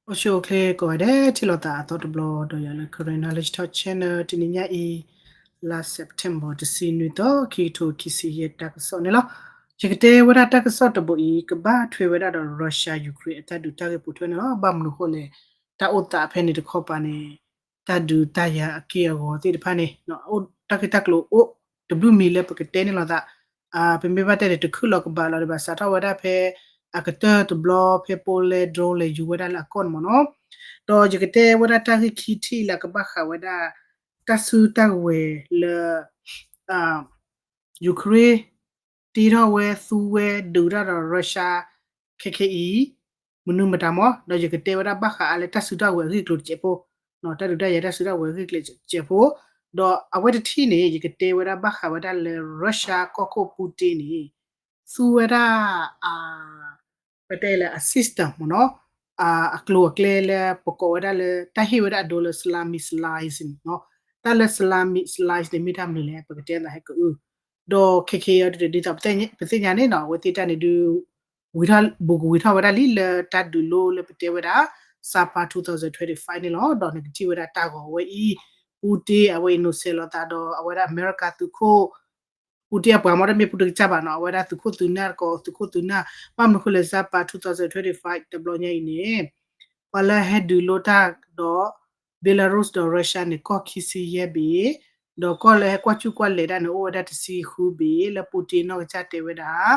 အိၣ်ဆူၣ်အိၣ်ချ့ကိးဂၤဒဲး ထံၣ်လိာ်သးအသီတဘျီဒီးယၤလၢ Karen Knowledge Talk Channel တနံၤညါအံၤ လါ September တဆံနွံသီ ခံကထိခံဆံယဲၢ် တၢ်ကစီၣ်န့ၣ်လီၤ. ယကတဲဝဲဒၣ်တၢ်ကစီၣ်တဘိအံၤ ကဘၣ်ထွဲဝဲဒၣ်ဒီး Russia Ukraine အတၢ်ဒုးတၢ်ဂ့ၢ်ပိာ်ထွဲန့ၣ်လီၤ. ဘၣ်မနုၤဃိလဲၣ် တၢ်အိၣ်သးဖဲန့ၣ်တခီပၤန့ၣ် တၢ်ဒုးတၢ်ယၤအက့ၢ်အဂီၤသ့ၣ်တဖၣ်န့ၣ် တၢ်ဂ့ၢ်တၢ်ကျိၤအိၣ်တဘျုးမံၤလၢပကတဲန့ၣ်လိာ်သး ပမ့ၢ်ဘၣ်တဲန့ၣ် တခုၣ်လီၤကဘၣ်လီၤဒံးဘၣ် စးထီၣ်ဝဲဒၣ်ဖဲ အကတၢၢ်တဘျီဖဲ Poland drone လဲၤယူၤဝဲဒၣ်လၢအကီၢ်န့ၣ်မ့ၢ်နီၤ. ဒီးယကတဲဝဲဒၣ်တၢ်ဂ့ၢ်ခံထံၣ်လၢကဘၣ်ဃးဝဲဒၣ် တၢ်စုတၢ်ကဝဲၤလၢ Ukraine တ့ထီၣ်ဝဲသူဝဲဒုးတၢ်ဒီး Russia ခဲခဲအံၤ မနုၤမတၤမ့ၢ် ဒီးယကတဲဝဲဒၣ်ဘၣ်ဃးအါလၢတၢ်စုတၢ်ကဝဲၤအဂ့ၢ်ကျိၤတစဲးဖိ တၢ်ဒုးတၢ်ယၤတၢ်စုတၢ်ကဝဲၤအဂ့ၢ်ကျိၤတစဲးဖိ ဒီးအဝဲတထံၣ်န့ၣ် ယကတဲဝဲဒၣ်ဘၣ်ဃးဝဲဒၣ်လၢ Russia ကီၢ်ခိၣ် Putin န့ၣ် သူဝဲဒၣ် ပတဲလၢအ system မ့ၢ်နီၤ အကျိၤအကျဲလၢပကိးဝဲဒၣ်လၢ တၢ်ဟ့ၣ်ဝဲဒၣ်အဒိလၢ Salami Slice န့ၣ်နီၤ တၢ်လၢ Salami Slice န့ၣ် မ့ၢ်တၢ်မနုၤလဲၣ် ပကတဲသးဟဲကအု ဒီးခဲခဲအံၤဒ်သိး ပသ့ၣ်ညါန့ၣ်နီၤ အဝဲသ့ၣ်တၢ်န့ၣ်ဒုး ဝံၤထီၣ် ဘူးကဝံၤထီၣ်ဝဲဒၣ်လံလၢတၢ်ဒုးလိလၢပတဲဝဲဒၣ် Zapad two thousand twenty-five န့ၣ်လီၤ. ဒီးနကထံၣ်ဝဲဒၣ်တၢ်ဂီၤဝဲအံၤ Putin အဝဲအံၤနိးစဲးလိာ်သးဒီး အဝဲဒၣ်အမဲရကၤသုးခိၣ် Putin အပှၤမ့ၢ်တမ့ၢ် Putin ကစၢ်ဘၣ်နီၤ အဝဲဒၣ်သုးခိၣ်သုးနၢ်တကိး သုးခိၣ်သုးနၢ် ဘၣ်မနုၤဃိလဲၣ် Zapad two thousand twenty-five တဘျီညါအံၤန့ၣ် ပှၤလၢဟဲဒုးလိတၢ်ဒီး Belarus ဒီး Russia န့ၣ် ကီၢ်ခံဆံယဲၢ်ဘ့ၣ် ဒီးကီၢ်လၢဟဲကွၢ်ကူၣ်ကွၢ်လဲၤဒၣ်န့ၣ် အိၣ်ဝဲဒၣ်တဆံဃုဘ့ၣ် လၢ Putin နီၢ်ကစၢ်တဲဝဲဒၣ်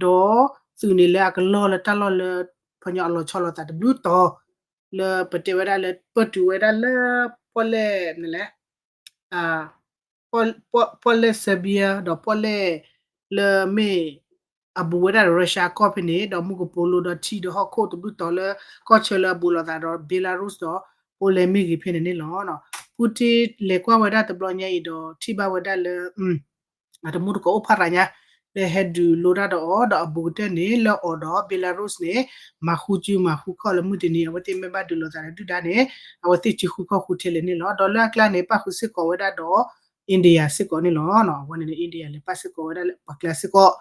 ဒီးသုးန့ၣ်လၢအကလီၢ်လၢတၢ်လီၢ်လၢ ဖီညီအလီၤဆီလိာ်သးတဘျုးတီၤ လၢပတဲဝဲဒၣ်လၢ ပၢၢ်တုၤဝဲဒၣ်လၢ ပီၣ်လဲၣ် မနုၤလဲၣ် ပီၣ်လဲၣ် Serbia ဒီးပီၣ်လဲၣ်လၢမ့ၢ် အဘူးဝဲဒၣ်ဒီး Russia ကီၢ်ဖဲန့ၣ် ဒီးမူကပိာ်လိၤဒီးထံဒီးဟီၣ်ခိၣ်တဘျုးတီၤလၢ ကီၢ်ဆၢလၢအဘူးလိာ်သးဒီး Belarus ဒီး Poland မ့ၢ်ဂ့ၤဖဲန့ၣ်န့ၣ်လီၤ. Putin လဲၤကွၢ်ဝဲဒၣ်တဘျီညါအံၤဒီးထံၣ်ဘၣ်ဝဲဒၣ်လၢ အတမူတကိးအိၣ်ဖးရၤညါ လၢဟဲဒုးလိတၢ်ဒီးအီၤ ဒီးအဘူးကတၢၢ်န့ၣ် လၢအီၤဒီး Belarus န့ၣ် မၤဃူစုမၤဃူခီၣ်လၢမုၢ်တနံၤ အဝဲသ့ၣ်မ့ၢ်ဘၣ်ဒုးလိာ်သးလၢဒုၣ်ဒါန့ၣ် အဝဲသ့ၣ်စုဃုခီၣ်ဃုထဲလဲၣ်န့ၣ်လီၤ. ဒီးလၢအကျါန့ၣ် ပၣ်ဃုာ်စ့ၢ်ကီးဝဲဒၣ်ဒီး India စ့ၢ်ကီးန့ၣ်လီၤ. အဝဲန့ၣ် India လဲၤပၣ်စ့ၢ်ကီးဝဲဒၣ်လၢပှၤကျါစ့ၢ်ကီး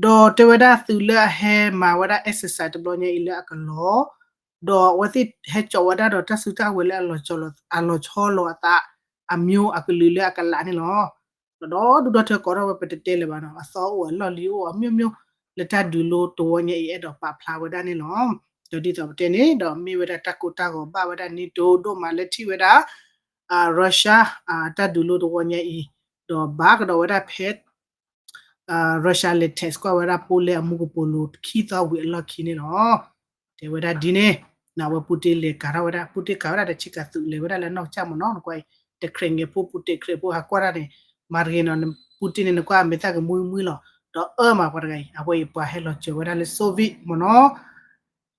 ဒီးတဲဝဲဒၣ်သုးလၢအဟဲမၤဝဲဒၣ် exercise တဘျီညါအံၤလၢအကလီၤ ဒီးအဝဲသ့ၣ်ဟဲကၠီးဝဲဒၣ်ဒီးတၢ်စုတၢ်ကဝဲၤလၢအလီၤဆီလိာ်အသး အမျိုးအကလုာ်လၢအကလးန့ၣ်လီၤ. ဒီးဒူၣ်ဒီထၢကိးထီၣ်ဝဲပတတဲလၢၤဘၣ်နီၤ အသီအိၣ်အလီၢ်လံၤအိၣ်အ မျိုးမျိုး လၢတၢ်ဒုးလိတဝီညါအံၤအဲၣ်ဒိးပာ်ဖျါဝဲဒၣ်န့ၣ်လီၤ. ဒီးဒ်သိးပတဲန့ၣ် ဒီးမ့ၢ်ဝဲဒၣ်တၢ်ကိၢ်တၢ်ဂီၤဘၣ်ဝဲဒၣ် NATO ဒိၣ်မးလၢထံၣ်ဝဲဒၣ် Russia တၢ်ဒုးလိတဝီညါအံၤ ဒီးဘၣ်ကဒီးဝဲဒၣ်ဖဲ Russia လဲၤ test ကွၢ်ဝဲဒၣ် Poland အမူကပိာ်လိၤခံသီဝံၤအလီၢ်ခံန့ၣ်လီၤ. တဲဝဲဒၣ်ဒ်န့ၣ် နဝဲ Putin လဲၤကၤထီၣ်ဝဲဒၣ် Putin ကၤဝဲဒၣ်ဒီးဆ့ကၤသုးလဲၤဝဲဒၣ်လၢနီၢ်ကစၢ်မ့ၢ်နီၤ နကွၢ်အံၤ တခရဲးငဲၤဖိ Putin ခရဲးဖိဟးကွၢ်တၢ်န့ၣ် မၤတဂ့ၤနီၤ Putin န့ၣ် နကွၢ်အမဲာ်သၣ်ကမှံမှံလီၤ ဒီးအၢမး ပှၤတဂၤအံၤ အဝဲအံၤပှၤဟဲလီၤစၢၤဝဲဒၣ်လၢ Soviet မ့ၢ်နီၤ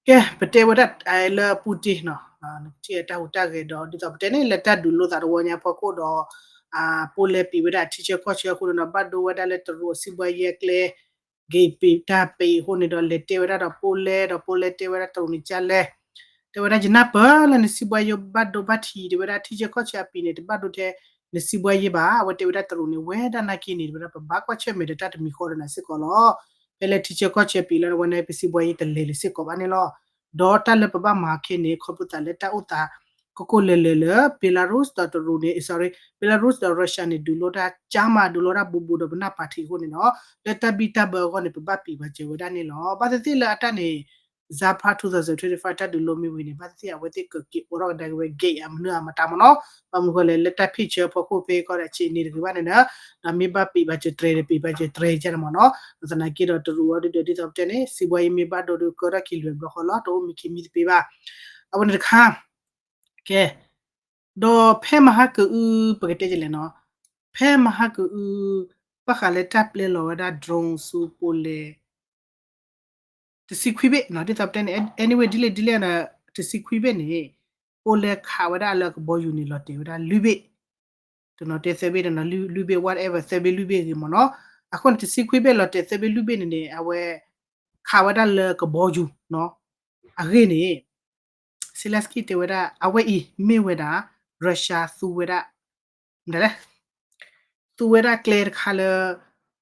ကဲ ပတဲဝဲဒၣ်လၢ Putin နီၤ နထံၣ်တၢ်ဟူးတၢ်ဂဲၤဒီး ဒ်သိးပတဲန့ၣ် လၢတၢ်ဒုးလိသးတဝီညါဖီခိၣ်ဒီး Poland ပံးဝဲဒၣ်အထံဆၢကီၢ်ဆၢအဃိန့ၣ်ဒီး ဘၣ်ဒိဝဲဒၣ်လၢတရူးအစံးဘှါယဲအကျဲ က့ၤပံးတၢ်ပံးအဃိန့ၣ်ဒီး လဲၤတဲဝဲဒၣ်ဒီး Poland ဒီး Poland တဲဝဲဒၣ်တရူးန့ၣ်ကလဲၣ် တဲဝဲဒၣ် ယနၢ်ပၢၢ်လၢနစံးဘှါယဲဘၣ်ဒိဘၣ်ထံး တဲဝဲဒၣ်ထံဆၢကီၢ်ဆၢအပံးန့ၣ် တဘၣ်ဒိထဲနစံးဘှါယဲဘၣ် အဝဲတဲဝဲဒၣ်တရူးန့ၣ် ဝဲဒၣ်နာ်က့န့ၣ် တဲဝဲဒၣ် ပဘၣ်ကွၢ်ဆၢၣ်မဲာ်ဒီးတၢ်တမံၤဃီဒီးနၤစ့ၢ်ကီးလီၤ ဖဲလၢထံဆၢကီၢ်ဆၢပံးလီၤဝဲန့ၣ် ပစံးဘှါယဲတလဲၤလၢၤစ့ၢ်ကီးဘၣ်န့ၣ်လီၤ ဒီးတၢ်လၢပဘၣ်မၤခဲန့ၣ် ခီဖျိသးလၢတၢ်အိၣ်သး ကိၢ်ကိၢ်လၢၤလၢၤလၢ Belarus ဒီးတရူးန့ၣ် sorry Belarus ဒီး Russia န့ၣ် ဒုးလိတၢ်ကၢ်မး ဒုးလိတၢ်ဘူးဘူးဒီးပနၢ်ပၢၢ်ထံးအဃိန့ၣ်လီၤ လၢတၢ်ဘံၣ်တၢ်ဘၢအဂီၢ်န့ၣ် ပဘၣ်ပံးပာ်စၢၤဝဲဒၣ်န့ၣ်လီၤ ဘၣ်သ့ၣ်သ့ၣ်လၢအတၢ်န့ၣ် Zapad two thousand twenty-five တၢ်ဒုးလိမ့ၢ်ဝံၤန့ၣ် ဘၣ်သ့ၣ်သ့ၣ် အဝဲသ့ၣ်ကက့ၤအိးထီၣ်ကဒါက့ၤဝဲ gate အမနုၤအမတၤမ့ၢ်နီၤ ဘၣ်မနုၤဃိလဲၣ် လၢတၢ်ဖ့ၣ်ဆၢဖီခိၣ်ဖဲကီၢ်ဒီးဆံးန့ၣ်တဂ့ၤဘၣ်န့ၣ်ဒီး ဒီးမ့ၢ်ဘၣ်ပံးဘၣ်စၢၤတြဲၤဒီးပံးဘၣ်စၢၤတြဲၤကမ့ၢ်နီၤ သနာ်က့ဒီးတရူးအီၤဒ်ဒီးဒ်သိးပတဲန့ၣ် စံးဘှါယဲမ့ၢ်ဘၣ်ဒိဒီးကၢထီၣ်ခံလွဲၢ်ဘျီဃီလီၤ တအိၣ်မံခံမံသပ့ၤဘၣ် အဝဲန့ၣ်တခါ ကဲ ဒီးဖဲမဟါကအု ပကတဲကလဲၣ်နီၤ ဖဲမဟါကအု ဘၣ်ဃးလၢတၢ်ပျဲလီၤဝဲဒၣ် drone ဆူ Poland တဆံခွံဘ့ၣ်နီၤ ဒ်သိးပတဲန့ၣ် anyway ဒ်လဲၣ်ဒ်လဲၣ်န့ၣ် တဆံခွံဘ့ၣ်န့ၣ် Poland ခးဝဲဒၣ်လၢအကဘီယူၤန့ၣ် လီၤတဲာ်ဝဲဒၣ်လွံၢ်ဘ့ၣ် တနီၤတဲသၢဘ့ၣ် တနီၤလွံၢ်ဘ့ၣ် whatever သၢဘ့ၣ်လွံၢ်ဘ့ၣ်ဂ့ၤမ့ၢ်နီၤ အဃိန့ၣ် တဆံခွံဘ့ၣ်လီၤတဲာ်သၢဘ့ၣ်လွံၢ်ဘ့ၣ်န့ၣ်န့ၣ် အဝဲ ခးဝဲဒၣ်လၢကဘီယူၤနီၤ အဂ့ၢ်န့ၣ် Zelensky တဲဝဲဒၣ် အဝဲအံၤမ့ၢ်ဝဲဒၣ် Russia သူဝဲဒၣ် မနုၤလဲၣ် သူဝဲဒၣ်ကျဲတခါလၢ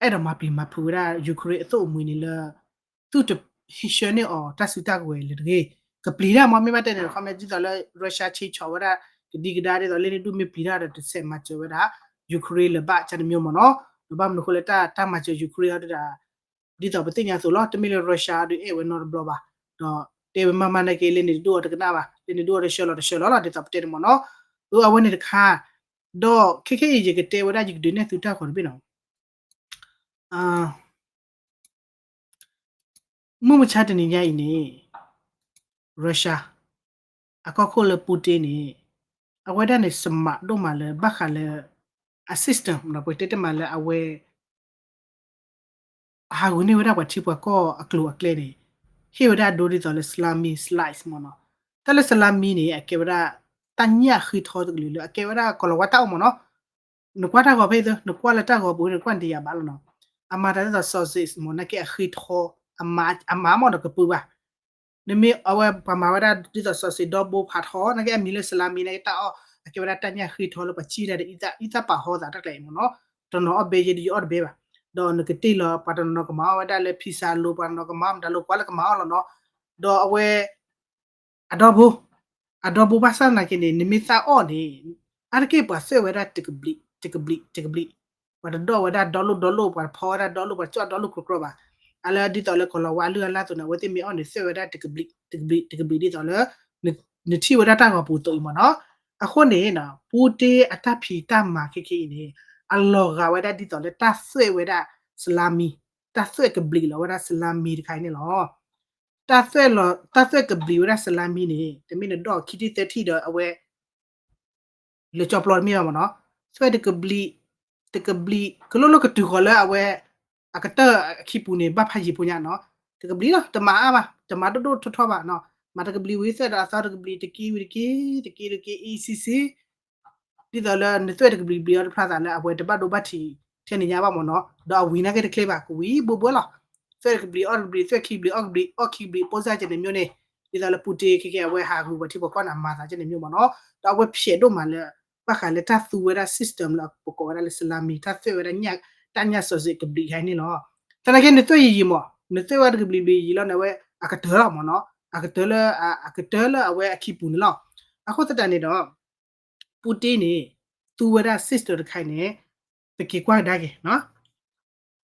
အဲၣ်ဒိးမၤပျံၤမၤဖုးဝဲဒၣ် Ukraine အသိၣ်အမှံၤန့ၣ်လၢ သုတဟံးဆၢန့ၢ်အီၤတၢ်စုတၢ်ကဝဲၤလၢၤတဂ့ၤ ကပျံၤတၢ်မ့ၢ် မ့ၢ်ဘၣ်တဲန့ၣ် ခီမ့ၢ်ဒ်သိးလၢ Russia ဆ့ဆီၣ်ဝဲဒၣ် ကဒံကဒါဒ်သိးလၢန့ၣ်ဒူၣ်မ့ၢ်ပျံၤတၢ်ဒီး တဆဲးမၤစၢၤဝဲဒၣ် Ukraine လၢၤဘၣ် ကန့ၣ်မ့ၢ်မ့ၢ်နီၤ. ဒီးဘၣ်မနုၤအဃိလၢတၢ် တၢ်မၤစၢၤ Ukraine အီၤဒၣ် ဒ်သိးပသ့ၣ်ညါအသိးလီၤ တမ့ၢ်လၢ Russia အီၤဒုးအဲၣ်ဝဲနီတဘျီဘၣ်. ဒီးတဲဝဲမၤမၤနာ်က့ လၢန့ၣ်တဒူၣ်အီၤတကနၣ်ဘၣ် လၢန့ၣ်ဒူၣ်အီၤတဆှၢလီၤတဆှၢလီၤလီၤ ဒ်သိးပတဲန့ၣ်မ့ၢ်နီၤ. အဝဲန့ၣ်တခါ ဒီးခဲခဲအံၤ ယကတဲဝဲဒၣ် ယကဒုးနဲၣ်သုတၢ်ဂီၤတဘ့ၣ်နီၤ. မုၢ်မဆါတနံၤညါအံၤန့ၣ် Russia အကီၢ်ခိၣ်လၢ Putin န့ၣ် အဝဲဒၣ်န့ၣ် smart ဒိၣ်မးလၢ ဘၣ်ဃးလၢ အ system ပတဲတ့ၢ်မးလၢအဝဲ အဟးဂူာ်န့ၢ်ဝဲဒၣ်ပှၤထံပှၤကီၢ်အကျိၤအကျဲန့ၣ် ဟ့ၣ်ဝဲဒၣ်ဒိဒ်သိးလၢ salami slice မ့ၢ်နီၤ. တၢ်လၢ salami န့ၣ် အကဲဝဲဒၣ် တၢ်ညၣ်ဃ့ထီတကလုာ်လၢ အကဲဝဲဒၣ်ကီၤလၤဝါတၢ်အိၣ်မ့ၢ်နီၤ. နကွၢ်တၢ်ဂီၤဖဲအံၤ နကွၢ်လၢတၢ်ဂီၤပူၤ နကွၢ်နတယာ်ဘၣ်လီၤနီၤ. အမၤတၢ်ဒ်သိး sausage မ့ၢ် နာ်က့အဃ့ထီ အမၤမ့ၢ်ဒီးကပၢဘၣ် နမ့ၢ်အဝဲပှၤမၤဝဲဒၣ်ဒ်သိး sausage ဒီဘိဖးထီ နာ်က့အမံၤလၢ salami နာ်က့တၢ်အီၣ် အကဲဝဲဒၣ်တၢ်ညၣ်ဃ့ထီလၢပှၤစံၣ်တၢ်ဒီး အံသၣ်ပာ်ဟီသးတၢ်ကျဲအံၤမ့ၢ်နီၤ. တနီၤအီၣ်ဘဲယဲဒီးယအီၣ်တဘဲဘၣ်. ဒီးနကတ့ၢ်လီၤ ပှၤတနီၤကမၤအီၣ်ဝဲဒၣ်လၢ pizza လိၤ ပှၤတနီၤကမၤအီၣ်မတၤလိၤ ကွၢ်လၢကမၤအီၣ်လီၤနီၤ. ဒီးအဝဲ အဒီဘိ အဒီဘိဘၣ်ဆၣ်သနာ်က့န့ၣ် နမ့ၢ်သးအီၣ်န့ၣ် အါတက့ၢ်ပှၤသွဲၣ်ဝဲဒၣ်တကဘျံး တကဘျံး တကဘျံး ပှၤတဒီၣ်ဝဲဒၣ်ဒီလိၣ်ဒီလိၣ် ပှၤတဖီဝဲဒၣ်ဒီလိၣ် ပှၤတကၠီၣ်ဒီလိၣ်ကြီကြီဘၣ်. အလၢဒ်သိးလၢကီၤလၤဝါအလုၢ်အလၢ်အသိးန့ၣ် အဝဲသ့ၣ်မ့ၢ်အီၣ်န့ၣ် သွဲၣ်ဝဲဒၣ်တကဘျံး တကဘျံး တကဘျံး ဒ်သိးလၢ နထံၣ်ဝဲဒၣ်တၢ်ဂီၤပူၤအသိးအံၤမ့ၢ်နီၤ. အဃိန့ၣ် Putin အတၢ်ဖံးတၢ်မၤခဲခဲအံၤန့ၣ် အလီၤဂာ်ဝဲဒၣ်ဒ်သိးလၢတၢ်သွဲၣ်ဝဲဒၣ် salami တၢ်သွဲၣ်ကဘျံးလီၤဝဲဒၣ် salami တခါအံၤန့ၣ်လီၤ. တၢ်သွဲၣ်လီၤ တၢ်သွဲၣ်ကဘျံးဝဲဒၣ် salami န့ၣ် တမ့ၢ်နဒီၣ်ခံထံၣ်သၢထံၣ်ဒီးအဝဲ လၢကၠီပျီတမ့ၢ်ဘၣ်မ့ၢ်နီၤ. သွဲၣ်တကဘျံး တကဘျံး ကလိၣ်လိၣ်ကတုၤဃီၤလၢအဝဲ အကတၢၢ်အခံပူၤန့ၣ် ဘၣ်ဖးယံၤဖိညါနီၤ. တကဘျံးလီၤ တမၤအါဘၣ် တမၤဒိၣ်ဒိၣ်ထီၣ်ထီၣ်ဘၣ်နီၤ. မၤတကဘျံးဝံၤသွဲၣ်ဒီးအသီတကဘျံး တက့ဝံၤတက့ တက့တက့ အံၤဆံဆံ ဒ်သိးလၢနသွဲၣ်တကဘျံးဘျံးအီၤတဖျါသးလၢအဝဲတဘၣ်ဒိဘၣ်ထံးထဲန့ၣ်ညါဘၣ်မ့ၢ်နီၤ. ဒီးအဝံၤနာ်က့တချ့ဘၣ် ကဝံၤဘိဘိလီၤ. သွဲၣ်တကဘျံးအီၣ်တကဘျံး သွဲၣ်ခံကဘျံးအီၣ်ကဘျံး အီၣ်ခံကဘျံး ပိၢ်စၢ်ကဲန့ၣ်မျိုးန့ၣ် ဒ်သိးလၢ Putin ခဲခဲအဝဲဟးဂူာ်ပှၤထံပှၤကီၢ်န့ၣ် အမၤသးကဲန့ၣ်မျိုးမ့ၢ်နီၤ. ဒီးအဝဲဖျဲးဒိၣ်မးလၢ ဘၣ်ဃးလၢတၢ်သူဝဲဒၣ် system လၢပကိးဝဲဒၣ်လၢ salami တၢ်သွဲၣ်ဝဲဒၣ် တၢ်ညၣ်စီၤစ့းကဘျံးခါန့ၣ်လီၤ. သနာ်က့နသွဲၣ်ယံာ်ယံာ်မး နသွဲၣ်ဝဲတကဘျံးဘျံးယံာ်လီၤန့ၣ် အဝဲအကတၢၢ်လီၤမ့ၢ်နီၤ. အကတၢၢ်လၢ အကတၢၢ်လၢအဝဲအခံပူၤန့ၣ်လီၤ. အဃိသတးန့ၣ်ဒီး Putin န့ၣ် သူဝဲဒၣ် system တခါအံၤန့ၣ် ပက့ၤကွၢ်ကဒါက့ၤ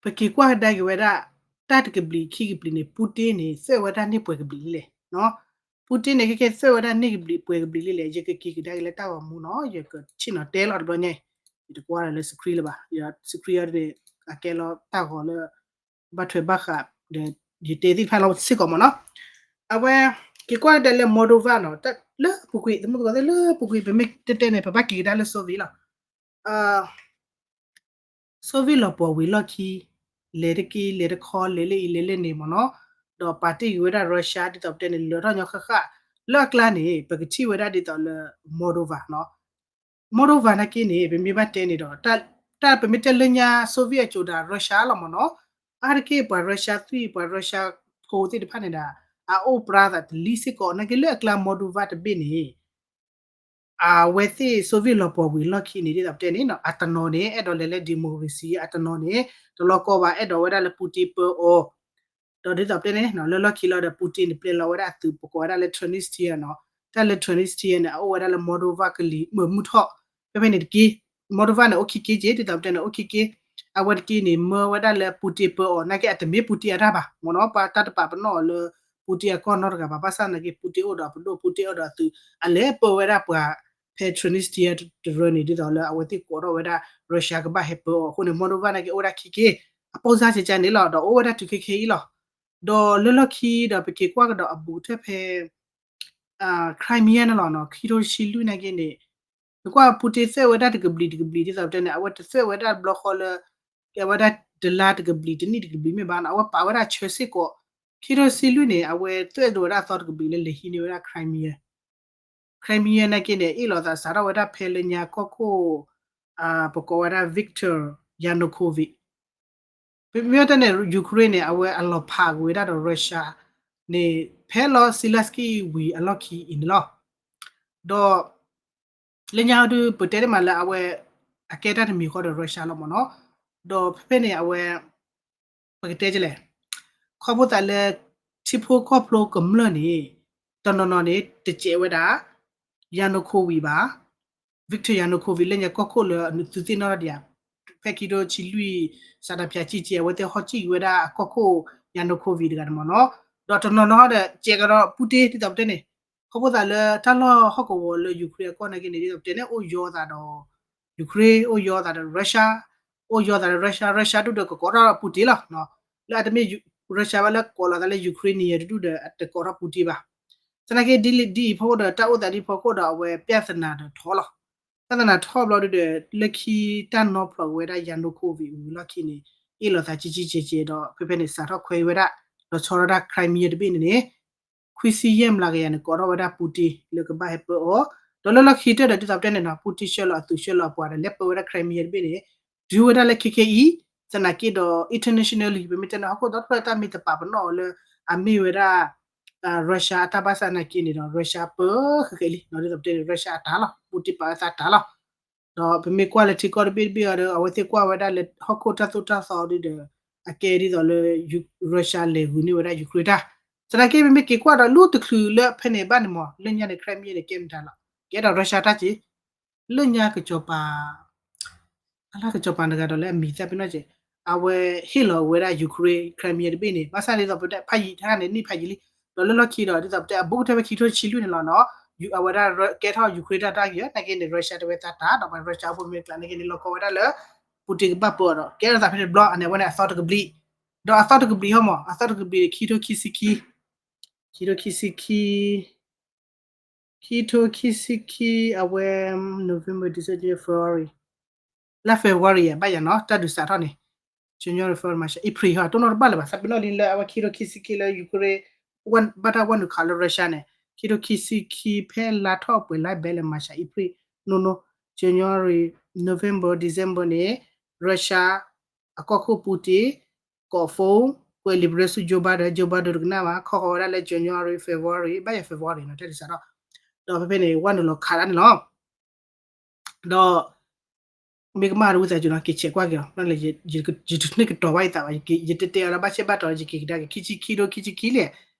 ပက့ၤကွၢ်ကဒါက့ၤဝဲဒၣ် တၢ်တကဘျံးခံကဘျံးန့ၣ် Putin န့ၣ် သွဲၣ်ဝဲဒၣ်န့ၢ်ပှဲၤကဘျံးလံလဲၣ်. Putin န့ၣ် ခဲခဲသွဲၣ်ဝဲဒၣ်န့ၢ်ကဘျံးပှဲၤကဘျံးလံလဲၣ် ယကက့ၤကဒါက့ၤလၢတၢ်ဂီၤမူနီၤ ယကဆ့ၣ်နီၤတဲလီၤတဘျီညါ ယတကွၢ်လၢ screen လၢၤဘၣ် screen အီၤန့ၣ် အကဲလီၤတၢ်ဂီၤလၢ ဘၣ်ထွဲဘၣ်ဃး ဒီးယတဲသ့ၣ်တဖၣ်လီၤစ့ၢ်ကီးမ့ၢ်နီၤ. အဝဲ က့ၤကွၢ်ကဒါလၢ Moldova နီၤ လၢပူၤကွံာ် သမုသကိးသ့ၣ်လၢပူၤကွံာ် ပမ့ၢ်တဲတဲန့ၣ် ပဘၣ်က့ၤကဒါလၢ Soviet လီၤ. Soviet လီၤပှီၢ်ဝံၤလီၢ်ခံ လဲၤတက့ၢ်လဲၤတခီ လဲၤလၢအံၤလဲၤလၢန့ၣ်မ့ၢ်နီၤ, ဒီးပာ်တ့ၢ်က့ၤဝဲဒၣ် Russia ဒ်သိးပတဲန့ၣ် လၢထီၣ်ညီဃၣ်ဃၣ် လၢအကျါန့ၣ် ပကထံၣ်ဝဲဒၣ်ဒ်သိးလၢ Moldova နီၤ, Moldova နာ်က့န့ၣ် ပမ့ၢ်ဘၣ်တဲန့ၣ်ဒီး တၢ်ပမ့ၢ်တဲလၢညါ Soviet အစိၤဒၣ် Russia လီၤမ့ၢ်နီၤ, အါတက့ၢ်ပှၤ Russia သွံၣ် ပှၤ Russia ဖိသ့ၣ်တဖၣ်န့ၣ်ဒၣ် အအိၣ်ပြါသးတလံစ့ၢ်ကီး နာ်က့လၢအကျါ Moldova တဘ့ၣ်န့ၣ် အဝဲသ့ၣ် Soviet လီၤပှီၢ်ဝံၤလီၢ်ခံန့ၣ် ဒ်သိးပတဲန့ၣ်နီၤ အတနီၤန့ၣ် အဲၣ်ဒိးလဲၤလၢ democracy အတနီၤန့ၣ် တလီၤကီဘၣ် အဲၣ်ဒိးဝဲဒၣ်လၢ Putin ပၢအီၤ, ဒီးဒ်သိးပတဲန့ၣ် လၢလီၢ်ခံလီၤဒီး Putin န့ၣ် ပျဲလီၤဝဲဒၣ်အသုး ပကိးဝဲဒၣ်လၢ Transnistria နီၤ, တၢ်လၢ Transnistria န့ၣ် အအိၣ်ဝဲဒၣ်လၢ Moldova ကလံၤမုၢ်မုၢ်ထီၣ်, ဖဲဖဲန့ၣ်တက့ၢ်, Moldova န့ၣ် အိၣ်ခံက့ၢ်က့ၢ် ဒ်သိးပတဲန့ၣ် အိၣ်ခံက့ၢ်, အဝဲတက့ၢ်န့ၣ် မၢဝဲဒၣ်လၢ Putin ပၢအီၤ နာ်က့အတမ့ၢ် Putin အတၢ်ဘၣ် မ့ၢ်နီၤ, ပှၤတၢ်တပာ်ပနီၣ်အီၤလၢ Putin အကီၢ်နီတဂၤဘၣ် ဘၣ်ဆၣ်နာ်က့ Putin အိၣ်ဒီးအပဒိၣ် Putin အိၣ်ဒီးအသုး အလဲၤပၢဝဲဒၣ်ပှၤ ဖဲ Transnistria တရၢန့ၣ် ဒ်သိးလၢအဝဲသ့ၣ်ကိးထီၣ်ဝဲဒၣ် Russia ကဘၣ်ဟဲပၢအီၤအဃိန့ၣ် Moldova နာ်က့အိၣ်ဝဲဒၣ်ခံက့ၢ်, အပိၢ်စၢ်ကကန့ၣ်လီၤ ဒီးအိၣ်ဝဲဒၣ်တုၤခဲခဲအံၤလီၤ, ဒီးလၢလီၢ်ခံဒီးပက့ၤကွၢ်ကဒီးအဘူးကတၢၢ်ဖဲ Crimea န့ၣ်လီၤနီၤ, ခံထိတဆံလွံၢ်နာ်က့န့ၣ် နကွၢ် Putin သွဲၣ်ဝဲဒၣ်တကဘျံးတကဘျံး ဒ်သိးပတဲန့ၣ် အဝဲတသွဲၣ်ဝဲဒၣ်တဘျီဃီလၢ ကဲဝဲဒၣ်တလါတကဘျံး တနံၣ်တကဘျံးမ့ၢ်ဘၣ်နီၤ, အဝဲပာ်ဝဲဒၣ်ဆၢစ့ၢ်ကီး, ခံထိတဆံလွံၢ်န့ၣ် အဝဲသွဲၣ်ဒိးဝဲဒၣ်အသီတကဘျံးလၢလဲၤဟံးန့ၢ်ဝဲဒၣ် Crimea, Crimea နာ်က့န့ၣ် အ့ၣ်လိာ်သးစးထီၣ်ဝဲဒၣ်ဖဲလၢညါကီၢ်ခိၣ် ပကိးဝဲဒၣ် Viktor Yanukovych မ့ၢ်တဲန့ၣ် Ukraine န့ၣ် အဝဲအလီၤဖးကွံာ်ဝဲဒၣ်ဒီး Russia န့ၣ် ဖဲလီၤ Zelenskyy ဝံၤအလီၢ်ခံအံၤန့ၣ်လီၤ, ဒီး လၢညါဒုး ပတဲတ့ၢ်မးလၢအဝဲ အကဲတၢ်တမံၤဃီဒီး Russia လီၤမ့ၢ်နီၤ, ဒီးဖဲဖဲန့ၣ် အဝဲ ပကတဲလဲၣ်, ခီဖျိသးလၢ ထံဖိကီၢ်ဖိကမျၢၢ်န့ၣ် တနီၤနီၤန့ၣ် တစဲးဝဲဒၣ် Yanukovych ဘၣ် Viktor Yanukovych လၢညါကီၢ်ခိၣ်လၢသုးသ့ၣ်နီၣ်ထီၣ်ဒံးဧါ, ဖဲခံထိဆံလွံၢ် စးတၢ်ဖၠးကံကံ အဝဲသ့ၣ်ဟီၣ်စံၣ်က့ၤဝဲဒၣ်အကီၢ်ခိၣ် Yanukovych တဂၤန့ၣ်မ့ၢ်နီၤ, ဒီးတနီၤနီၤဒီး စဲးကဒီး Putin ဒ်သိးပတဲန့ၣ်, ခီဖျိသးလၢတၢ်လီၢ်ဟီၣ်ကဝီၤလၢ Ukraine အကီၢ်နာ်က့န့ၣ် ဒ်သိးပတဲန့ၣ် အိၣ်ယီၤသးဒီး Ukraine အိၣ်ယီၤသးဒီး Russia, အိၣ်ယီၤသးဒီး Russia, Russia ဒူၣ်ဒီးကကိးထီၣ် Putin လီၤ. လၢအတမ့ၢ် Russia ဘၣ်လၢကိးလီၤသးလၢ Ukraine န့ၣ် ယတဒူၣ်ဒီးအတကိးထီၣ် Putin ဘၣ်. သနာ်က့ဒ်အံၤဖီခိၣ်ဒီး တၢ်အိၣ်သးဒ်ဖီခိၣ်ဒီး အဝဲ ပြဿနာ ဒီးထီၣ်လီၤ. ပြဿနာ ထီၣ်ဘျီဒုဒီး လၢခံတၢ်နီဖျိးက့ၤဝဲဒၣ် Yanukovych ဝံၤလီၢ်ခံန့ၣ် အ့ၣ်လိာ်သးကံကံကဲကဲဒီး ဖဲဖဲန့ၣ် စးထီၣ်ခွဲးဝဲဒၣ် ဒီးဆီထီၣ်ဒၣ် Crimea တဘ့ၣ်န့ၣ်န့ၣ် ခွံဆံယဲၢ်မျးကယၤန့ၣ် ကိးထီၣ်ဝဲဒၣ် Putin လၢကဘၣ်ဟဲပၢအီၤ, ဒီးလၢလီၢ်ခံတၢၢ်ဒီး ဒ်သိးပတဲန့ၣ်နီၤ Putin ဆှၢလီၤအသုးဆှၢလီၤအပှၤဒီး လဲၤပၢဝဲဒၣ် Crimea တဘ့ၣ်န့ၣ် တုၤဝဲဒၣ်လၢခဲခဲအံၤ သနာ်က့ဒီး internationally ပမ့ၢ်တဲန့ၣ် ဟီၣ်ခိၣ်ဒီတဖျၢၣ်တၢ်မ့ၢ်တပာ်ပနီၣ်အီၤလၢ အမ့ၢ်ဝဲဒၣ် Russia အတၢ်ဘၣ်ဆၣ်သနာ်က့န့ၣ်ဒီး Russia ပၢဃဲးဃဲးလံနီၤ, ဒ်သိးပတဲန့ၣ် Russia အတၢ်လီၤ, Putin ပာ်ဝဲသးတၢ်လီၤ. ဒီးပမ့ၢ်ကွၢ်လၢထံကီၢ်တဘ့ၣ်တဘ့ၣ်အီၤဒီး အဝဲသ့ၣ်ကွၢ်ဝဲဒၣ်လၢဟီၣ်ခိၣ်တၢ်သိၣ်တၢ်သီဒုဒီး အကဲဒ်သိးလၢ Russia လဲၤဂုာ်န့ၢ်ဝဲဒၣ် Ukraine တၢ်, သနာ်က့ပမ့ၢ်က့ၤကွၢ်ဒီး လၢတချုးလၢဖဲန့ၣ်ဘၣ်န့ၣ်မ့ၢ် လၢညါန့ၣ် Crimea န့ၣ် ကဲမတၤလီၤ, ကဲဒီး Russia တၢ်က့ လၢညါကစီၤပၤ အလၢကစီၤပၤတဂၤဒီးလၢအမံၤသၣ်ပ့ၤနီၣ်က့ အဝဲဟ့ၣ်လီၤဝဲဒၣ် Ukraine Crimea တဘ့ၣ်န့ၣ် ဘၣ်ဆၣ်ဒ်သိးပတဲဖးယံာ်တၢ်န့ၣ် နံၣ်ဖးယံာ်လံ, ဒီးလၢလီၢ်ခံဒီး ဒ်သိးပတဲအဘူးကတၢၢ်ဖဲခံထိဆံလွံၢ်န့ၣ်လီၤနီၤ, အဝဲဒၣ်ကဲထီၣ် Ukraine တၢ်တၢ်က့ၤနာ်က့န့ၣ် Russia တဝဲသးတၢ် ဒီးပှၤ Russia အိၣ်ဖှိၣ်မ့ၢ်ကျါနာ်က့န့ၣ် လီၤကီဝဲဒၣ်လၢ Putin ကဘၣ်ပၢအီၤဒီး ကဲထီၣ်သးဖဲန့ၣ်တဘျီ အန့ၣ် အဝဲန့ၣ်အသီတကဘျံး, ဒီးအသီတကဘျံးဟီမး အသီတကဘျံးန့ၣ် ခံထိခံဆံခံ, ခံထိခံဆံခံ, ခံထိခံဆံခံ အဝဲ November, December, February, လါ February ဘၣ်ယၤနီၤ တၢ်ဒုးစးထီၣ်န့ၣ်, January, February, March, April ဟီ တိၢ်နီၣ်တဘၣ်လၢၤဘၣ် သးပ့ၤနီၣ်လံလၢအဝဲခံထိခံဆံခံလၢ Ukraine ဘၣ်တၢ်ဝဲနုာ်ခးလၢ Russia န့ၣ် ခံထိခံဆံခံ ဖဲလါထီၣ်ပှဲၤလါဘဲလၢ March, April, နိနိ January, November, December န့ၣ် Russia အကီၢ်ခိၣ် Putin ကိး phone ကွဲးလံာ်ပရၢဆူ Joe Biden, Joe Biden တကနၣ်ဘၣ် ခီဃီၤဝဲဒၣ်လၢ January, February ဘၣ်ယၤ February နီၤ တၢ်ဒုးစးထီၣ်, ဒီးဖဲဖဲန့ၣ် ဝဲနုာ်လီၤခးဒၣ်န့ၣ်လီၤ. ဒီး မ့ၢ်ကမၣ်တဝံသးစူၤနီၤ က့ၤဆဲးကွၢ်က့ၤအီၤ, ယတန့ၢ်ကတီၤဘၣ်ယသးဘၣ်, ယတတဲအီၤလၢဘၣ်ဆဲးဘၣ်တီၤ ယက့ၤကဒါက့ၤ ခံဆံခံ ဒိ ခံဆံခံလဲၣ်,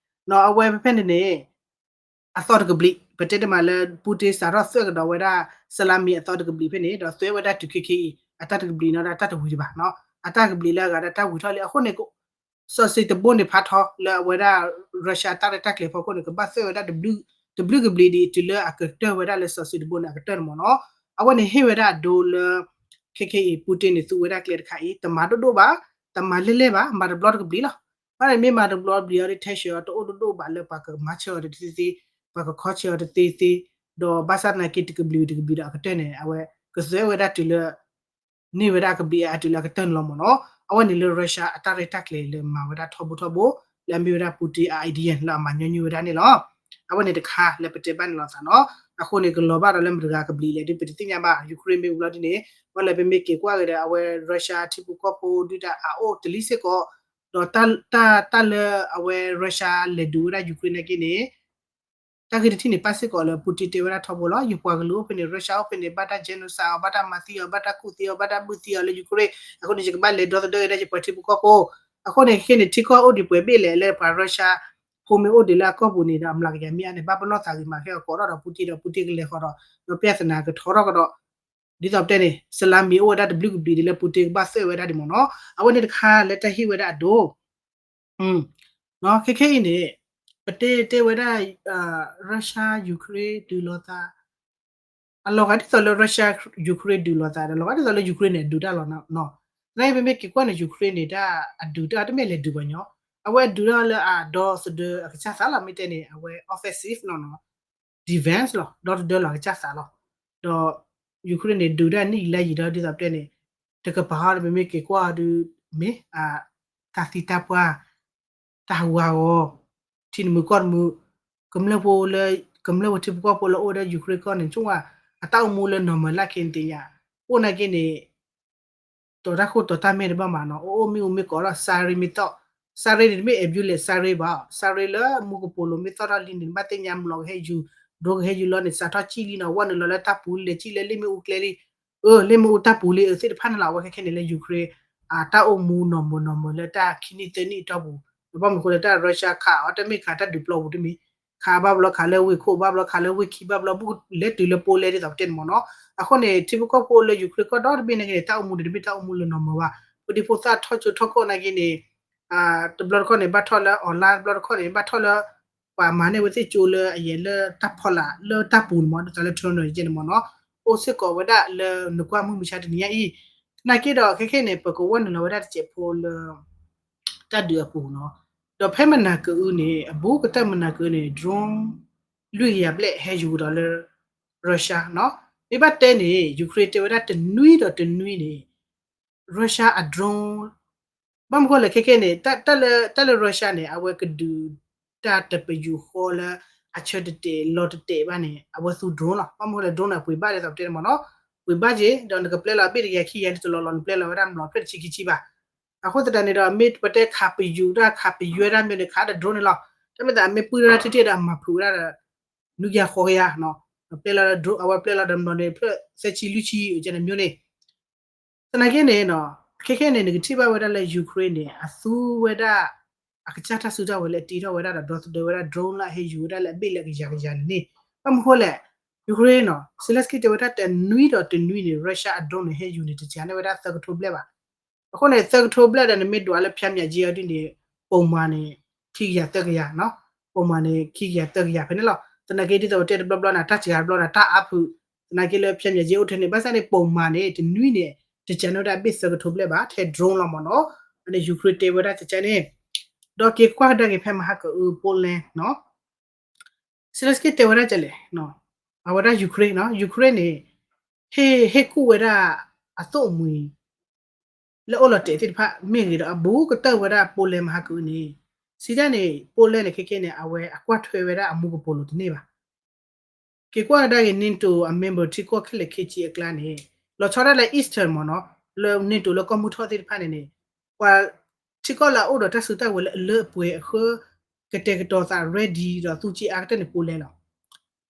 နီၤ အဝဲဖဲဖဲန့ၣ်န့ၣ် အသီတကဘျံး ပတဲတမးလၢ Putin စးထီၣ်သွဲၣ်ကဒီးဝဲဒၣ် စလါမံၤအသီတကဘျံးဖဲန့ၣ် ဒီးသွဲၣ်ဝဲဒၣ်တုၤခဲခဲအံၤ အတၢ်တကဘျံးနီၤ ဒီးတၢ်တဝံၤဒံးဘၣ်နီၤ, အတၢ်ကဘျံးလၢအဂၤဒီးတၢ်ဝံၤထီၣ်လံ အဃိန့ၣ် စီၤစ့တဘိန့ၣ်ဖးထီလၢအဝဲဒၣ် Russia တၢ်ရဲၣ်တၢ်ကျဲၤဖီခိၣ်န့ၣ် ကဘၣ်သွဲၣ်ဝဲဒၣ် တဘျုးကဘျံးဒံး တုၤလၢအကတၢၢ်ဝဲဒၣ်လၢစီၤစ့တဘိန့ၣ် အကတၢၢ်န့ၣ်မ့ၢ်နီၤ, အဝဲန့ၣ်ဟ့ၣ်ဝဲဒၣ်အဒိလၢ ခဲခဲအံၤ Putin န့ၣ် သူဝဲဒၣ်ကျဲတခါအံၤ တမၤဒိၣ်ဒိၣ်ဘၣ်, တမၤလဲၣ်လဲၣ်ဘၣ်, မၤတဘျီတကဘျံးလီၤ. ဘၣ်န့ၣ်မ့ၢ်မၤတဘျီတကဘျံးအီၤဒ် ထဲဆှၢအီၤတအိၣ်ဒိၣ်ဒိၣ်ဘၣ်လၢပှၤကမၤဆၢအီၤတသ့သ့, ပှၤကခီဆၢအီၤတသ့သ့, ဒီးဘၣ်ဆၣ်သနာ်က့တကဘျံးတကဘျံးဒီးအကတၢၢ်န့ၣ် အဝဲကသွဲဝဲဒၣ်တုၤလၢ န့ၢ်ဝဲဒၣ်အကဘျံးအတုၤလၢအကတၢၢ်န့ၣ်လီၤမ့ၢ်နီၤ. အဝဲန့ၣ်လၢ Russia အတၢ်ရဲၣ်တၢ်ကျဲၤလၢမၤဝဲဒၣ်ထီဘိထီဘိ လၢအမ့ၢ်ဝဲဒၣ် Putin အ idea လၢအမၤညီနုၢ်ဝဲဒၣ်န့ၣ်လီၤ. အဝဲန့ၣ်တခါလၢပတဲဘၣ်န့ၣ်လီၤသးနီၤ. အဃိန့ၣ် ကလီၤဘၣ်ဒီးလၢမတၤတဂၤကဘျံးလဲၣ်ဒ်ပတသ့ၣ်ညါဘၣ်. Ukraine မ့ၢ်ဝံၤလီၤဒ်န့ၣ် ဝဲလၢပမ့ၢ်က့ၤကွၢ်က့ၤဒီး အဝဲ Russia ထံဖိကီၢ်ဖိဒုးတၢ်အအိၣ်တလံစ့ၢ်ကီး, ဒီးတၢ်လၢအဝဲ Russia လဲၤဒုးဝဲဒၣ် Ukraine နာ်က့န့ၣ် တၢ်ဂ့ၢ်တထံၣ်န့ၣ် ပၣ်စ့ၢ်ကီးလၢ Putin တဲဝဲဒၣ်ထီဘိလီၤ. ယပှၤကလုာ်အိၣ်ဖဲန့ၣ် Russia အိၣ်ဖဲန့ၣ် ဘၣ်တၢ် genocide အီၤ, ဘၣ်တၢ်မၤသံအီၤ, ဘၣ်တၢ်ကူၣ်သံအီၤ, ဘၣ်တၢ်ဘုၣ်သံအီၤလၢ Ukraine. အဃိန့ၣ် ယကဘၣ်လဲၤဒီသဒၢက့ၤဒၣ်ယပှၤထံဖိကီၢ်ဖိ. အဃိန့ၣ် ခဲန့ၣ် ထံကီၢ်အိၣ်ဒံးပှဲၤဘ့ၣ်လဲၣ် လၢပှၤ Russia ဖိမ့ၢ်အိၣ်ဒံးလၢအကီၢ်ပူၤန့ၣ်ဒီး အမျးကယၤမ့ၢ်အါန့ၣ် ဘၣ်ပလီၢ်သးဂ့ၤမး ခဲအကိးထီၣ်ဒီး Putin ဒီး Putin ကလဲၤဃီၤဒီး ဒီး ပြဿနာ ကထီထီၣ်ကဒီး ဒ်သိးပတဲန့ၣ် စလါမံၤအိၣ်ဝဲဒၣ်တဘျုးကဘျံးဒ်လၢ Putin ကဘၣ်သွဲၣ်ဝဲဒၣ်ဒ်မ့ၢ်နီၤ. အဝဲန့ၣ်တခါလၢတၢ်ဟ့ၣ်ဝဲဒၣ်အဒိ ခဲခဲအံၤန့ၣ် ပတဲတဲဝဲဒၣ် Russia Ukraine ဒုးလိာ်သး အလီၤဂာ်ဒ်သိးလၢ Russia Ukraine ဒုးလိာ်သးဒီး လီၤဂာ်ဒ်သိးလၢ Ukraine န့ၣ် အဒုးတၢ်လီၤနီၤ. သနာ်က့ ပမ့ၢ်က့ၤကွၢ်န့ၣ် Ukraine န့ၣ် တၢ်အဒုးတၢ်တမ့ၢ်လဲၤဒုးပှၤညီ, အဝဲအဒုးတၢ်လၢအဒီသဒၢအကစၢ်သးလီၤ. မ့ၢ်တဲန့ၣ် အဝဲ offensive နီၤနီၤ defense လီၤ, ဒီသဒၢလီၤအကစၢ်သးလီၤ. ဒီး Ukraine န့ၣ် ဒုးတၢ်နံၣ်ယံာ်လါယံာ်ဒီး ဒ်သိးပတဲန့ၣ် တကပၤဟီဒီး ပမ့ၢ်က့ၤကွၢ်ဒီး မ့ၢ် တၢ်သံတၢ်ပှၢ် တၢ်ဟးဂီၤ ထံတမုာ်ကီၢ်တမုာ် ကမျၢၢ်ဖိလၢ ကမျၢၢ်ဖိထံဖိကီၢ်ဖိလၢအိၣ်ဝဲဒၣ် Ukraine ကီၢ်န့ၣ် ဆိၣ်ဝဲ အတၢ်အိၣ်မူလၢ normal လၢခံန့ၣ်သ့ၣ်ညါ အိၣ်နာ်က့န့ၣ် တီၤတၢ်ခိၣ်တီၤတၢ်မဲာ်တဘၣ်မးနီၤ, အိၣ်အိၣ်မ့ၣ်အူမ့ၢ်ကိးဒီး siren မ့ၢ်သီၣ်, siren န့ၣ်တမ့ၢ် ambulance siren ဘၣ်, siren လၢမူကပိာ်လိၤမ့ၢ်သီၣ်ထီၣ်လံန့ၣ် နဘၣ်သ့ၣ်ညါ မျီၤကဟဲယူၤ drone ကဟဲယူၤလီၤန့ၣ် စးထီၣ်စံၣ်လံနီၤ, ဝဲနုာ်လီၤလၢတၢ်ပူၤ လဲၤစံၣ်လၢလ့ၣ်မ့ၣ်အူကျဲလံ, အၢ လ့ၣ်မ့ၣ်အူတၢ်ပူၤလံ အၢ သ့ၣ်တဖၣ်န့ၣ်လီၤ. အဝဲခဲခဲန့ၣ်လၢ Ukraine တၢ်အိၣ်မူ normal normal လၢတၢ်ခံနံၣ်သၢနံၣ်အတီၢ်ပူၤ, ဒီးဘၣ်မနုၤဃိလၢတၢ် Russia ခးအီၤ တမ့ၢ်ခးတၢ်ဒုးပျီပူၤတမံၤ ခးဘၣ်ဘျီခးလၢဝ့ၢ်ခိၣ် ဘၣ်ဘျီခးလၢဝ့ၢ်ခံ ဘၣ်ဘျီဘူၣ်လဲၤတုၤလၢ Poland ဒ်သိးပတဲန့ၣ်မ့ၢ်နီၤ. အဃိန့ၣ် ထံဖိကီၢ်ဖိလၢ Ukraine ကီၢ်ဒီတဘ့ၣ်နာ်က့န့ၣ် တၢ်အိၣ်မူန့ၣ် တမ့ၢ်တၢ်အိၣ်မူလၢနီၢ်မၢၤဘၣ်. ပဒံဖိသၣ်ထီၣ်ကၠိထီၣ်ကီၢ်နာ်က့န့ၣ် တဘျီတခီၣ်န့ၣ် ဘၣ်ထီၣ်လၢ online တဘျီတခီၣ်န့ၣ် ဘၣ်ထီၣ်လၢ ပှၤမၤန့ၢ်ဝဲသ့ၣ်ကၠိလၢအယဲၢ်လၢတၢ်ဖီလာ်လၢတၢ်ပူၤန့ၣ်မ့ၢ် ဒ်သိးလၢ Toronto န့ၣ်မ့ၢ်နီၤ. အိၣ်စ့ၢ်ကီးဝဲဒၣ်လၢနကွၢ်မုၢ်မဆါတနံၤညါအံၤ, သနာ်က့ဒီးခဲခဲန့ၣ် ပကဝဲနုာ်လီၤဝဲဒၣ်တစဲးဖိလၢ တၢ်ဒုးအပူၤနီၤ. ဒီးဖဲမနၤကအုန့ၣ် အဘူးကတၢၢ်မနၤကအုန့ၣ် drone လွံၢ်ကယၤဘျဲၣ်ဟဲယူၤဒီးလၢ Russia နီၤ. မ့ၢ်ဘၣ်တဲန့ၣ် Ukraine တဲဝဲဒၣ်တနွံဒီးတနွံန့ၣ် Russia အ drone ဘၣ်မနုၤဃိလဲၣ်ခဲခဲန့ၣ် တၢ်လၢ တၢ်လၢ Russia န့ၣ် အဝဲကဒုးတၢ်တပယူာ်ဃီလၢအဆၢတတဲာ်လီၤတတဲာ်ဘၣ်န့ၣ် အဝဲသူ drone လီၤ. ဘၣ်မနုၤဃိလဲၣ် drone န့ၣ် ပှ့ၤဘၣ်ဒ်သိးပတဲန့ၣ်မ့ၢ်နီၤ, ပှ့ၤဘၣ်က့ၤ ဒီးနကပျဲလီၤအဘ့ၣ်တကယၤခံကယၤန့ၣ် တလီၤလီၤ နပျဲလီၤဝဲဒၣ်နလီၤဖျၢၣ်တဆံခံဆံဘၣ်. အဃိသတးန့ၣ်ဒီး မ့ၢ်ပတဲခးပယူာ်တၢ်ခးပယွဲတၢ်မ့ၢ်န့ၣ် ခးဒီး drone န့ၣ်လီၤ. တၢ်မ့ၢ်သးမ့ၢ်ပှ့ၤထီၣ်တၢ်ထံၣ်တၢ်ဒီးမၤဖုးဝဲဒၣ်ဒီး နွံကယၤဃိးကယၤ ပျဲလီၤဒီး drone အဝဲပျဲလီၤဒီးမနီၤန့ၣ် ဖျၢၣ်သၢဆံလွံၢ်ဆံ ကဲန့ၣ်မ့ၢ်န့ၣ် သနာ်က့န့ၣ် ခဲခဲန့ၣ် နကထံၣ်ဘၣ်ဝဲဒၣ်လၢ Ukraine န့ၣ် အသူဝဲဒၣ် အကစၢ်တၢ်စုတၢ်ဝဲၤလၢအတ့ထီၣ်ဝဲဒၣ်ဒီး ဒီသဒၢဝဲဒၣ် drone လၢအဟဲယူၤဝဲဒၣ်လၢအဘ့ၣ်လၢအကယၤကယၤန့ၣ်န့ၣ် ဘၣ်မနုၤဃိလဲၣ် Ukraine နီၤ Zelenskyy တဲဝဲဒၣ်တနွံဒီးတနွံန့ၣ် Russia အ drone န့ၣ် ဟဲယူၤန့ၣ် တစှၤန့ၢ်ဝဲဒၣ်သၢကထိဘျဲၣ်ဘၣ်. အဃိန့ၣ် သၢကထိဘျဲၣ်ဒီး နမ့ၢ်ဒွးလၢဖၠါမၠးက့အီၤဒ်န့ၣ် ပိာ်မၤန့ၣ် ခံကယၤသၢကယၤနီၤ, ပိာ်မၤန့ၣ် ခံကယၤသၢကယၤဖဲန့ၣ်လီၤ. သနာ်က့ဒ်သိးပတဲတဘျီဘျီန့ၣ် တၢ်စှၤတဘျီန့ၣ် တၢ်အါဖုး သနာ်က့လၢဖၠါမၠးက့အိၣ်ထဲန့ၣ် ဘၣ်ဆၣ်န့ၣ် ပိာ်မၤန့ၣ် တနွံန့ၣ် တစှၤန့ၢ်ဝဲဒၣ်အဘ့ၣ်သၢကထိဘျဲၣ်ဘၣ် ထဲ drone လီၤမ့ၢ်နီၤ. အန့ၣ် Ukraine တဲဝဲဒၣ်ကကန့ၣ် ဒီးက့ၤကွၢ်ကဒါက့ၤဖဲမဟါကအု Poland နီၤ Zelenskyy တဲဝဲဒၣ်ကလဲၣ်, အဝဲဒၣ် Ukraine နီၤ Ukraine န့ၣ် ဟ့ၣ် ဟ့ၣ်ကူၣ်ဝဲဒၣ် အသိၣ်အမှံၤ လၢအိၣ်လီၤတဲာ်သ့ၣ်တဖၣ် မ့ၢ်ဂ့ၤဒီးအဘူးကတၢၢ်ဝဲဒၣ် Poland မဟါကအုန့ၣ် စံးတၢ်န့ၣ် Poland န့ၣ် ခဲခဲန့ၣ် အဝဲအကွၢ်ထွဲဝဲဒၣ်အမူကပိာ်လိၤတန့ၢ်ဘၣ်. က့ၤကွၢ်ကဒါက့ၤ NATO အ member ထံကီၢ်ခဲလၢာ်ခဲဆ့အကျါန့ၣ် လီၤဆီဒၣ်လၢ Eastern မ့ၢ်နီၤ လၢ NATO လၢကီၢ်မုၢ်ထီၣ်သ့ၣ်တဖၣ်န့ၣ်န့ၣ် ပှၤထံကီၢ်လၢအအိၣ်ဒီးတၢ်စုတၢ်ဝဲၤလၢအလၢအပှဲၤအဃၢ ကတဲာ်ကတီၤသး ready ဒီးသူစ့အါကတၢၢ်န့ၣ် Poland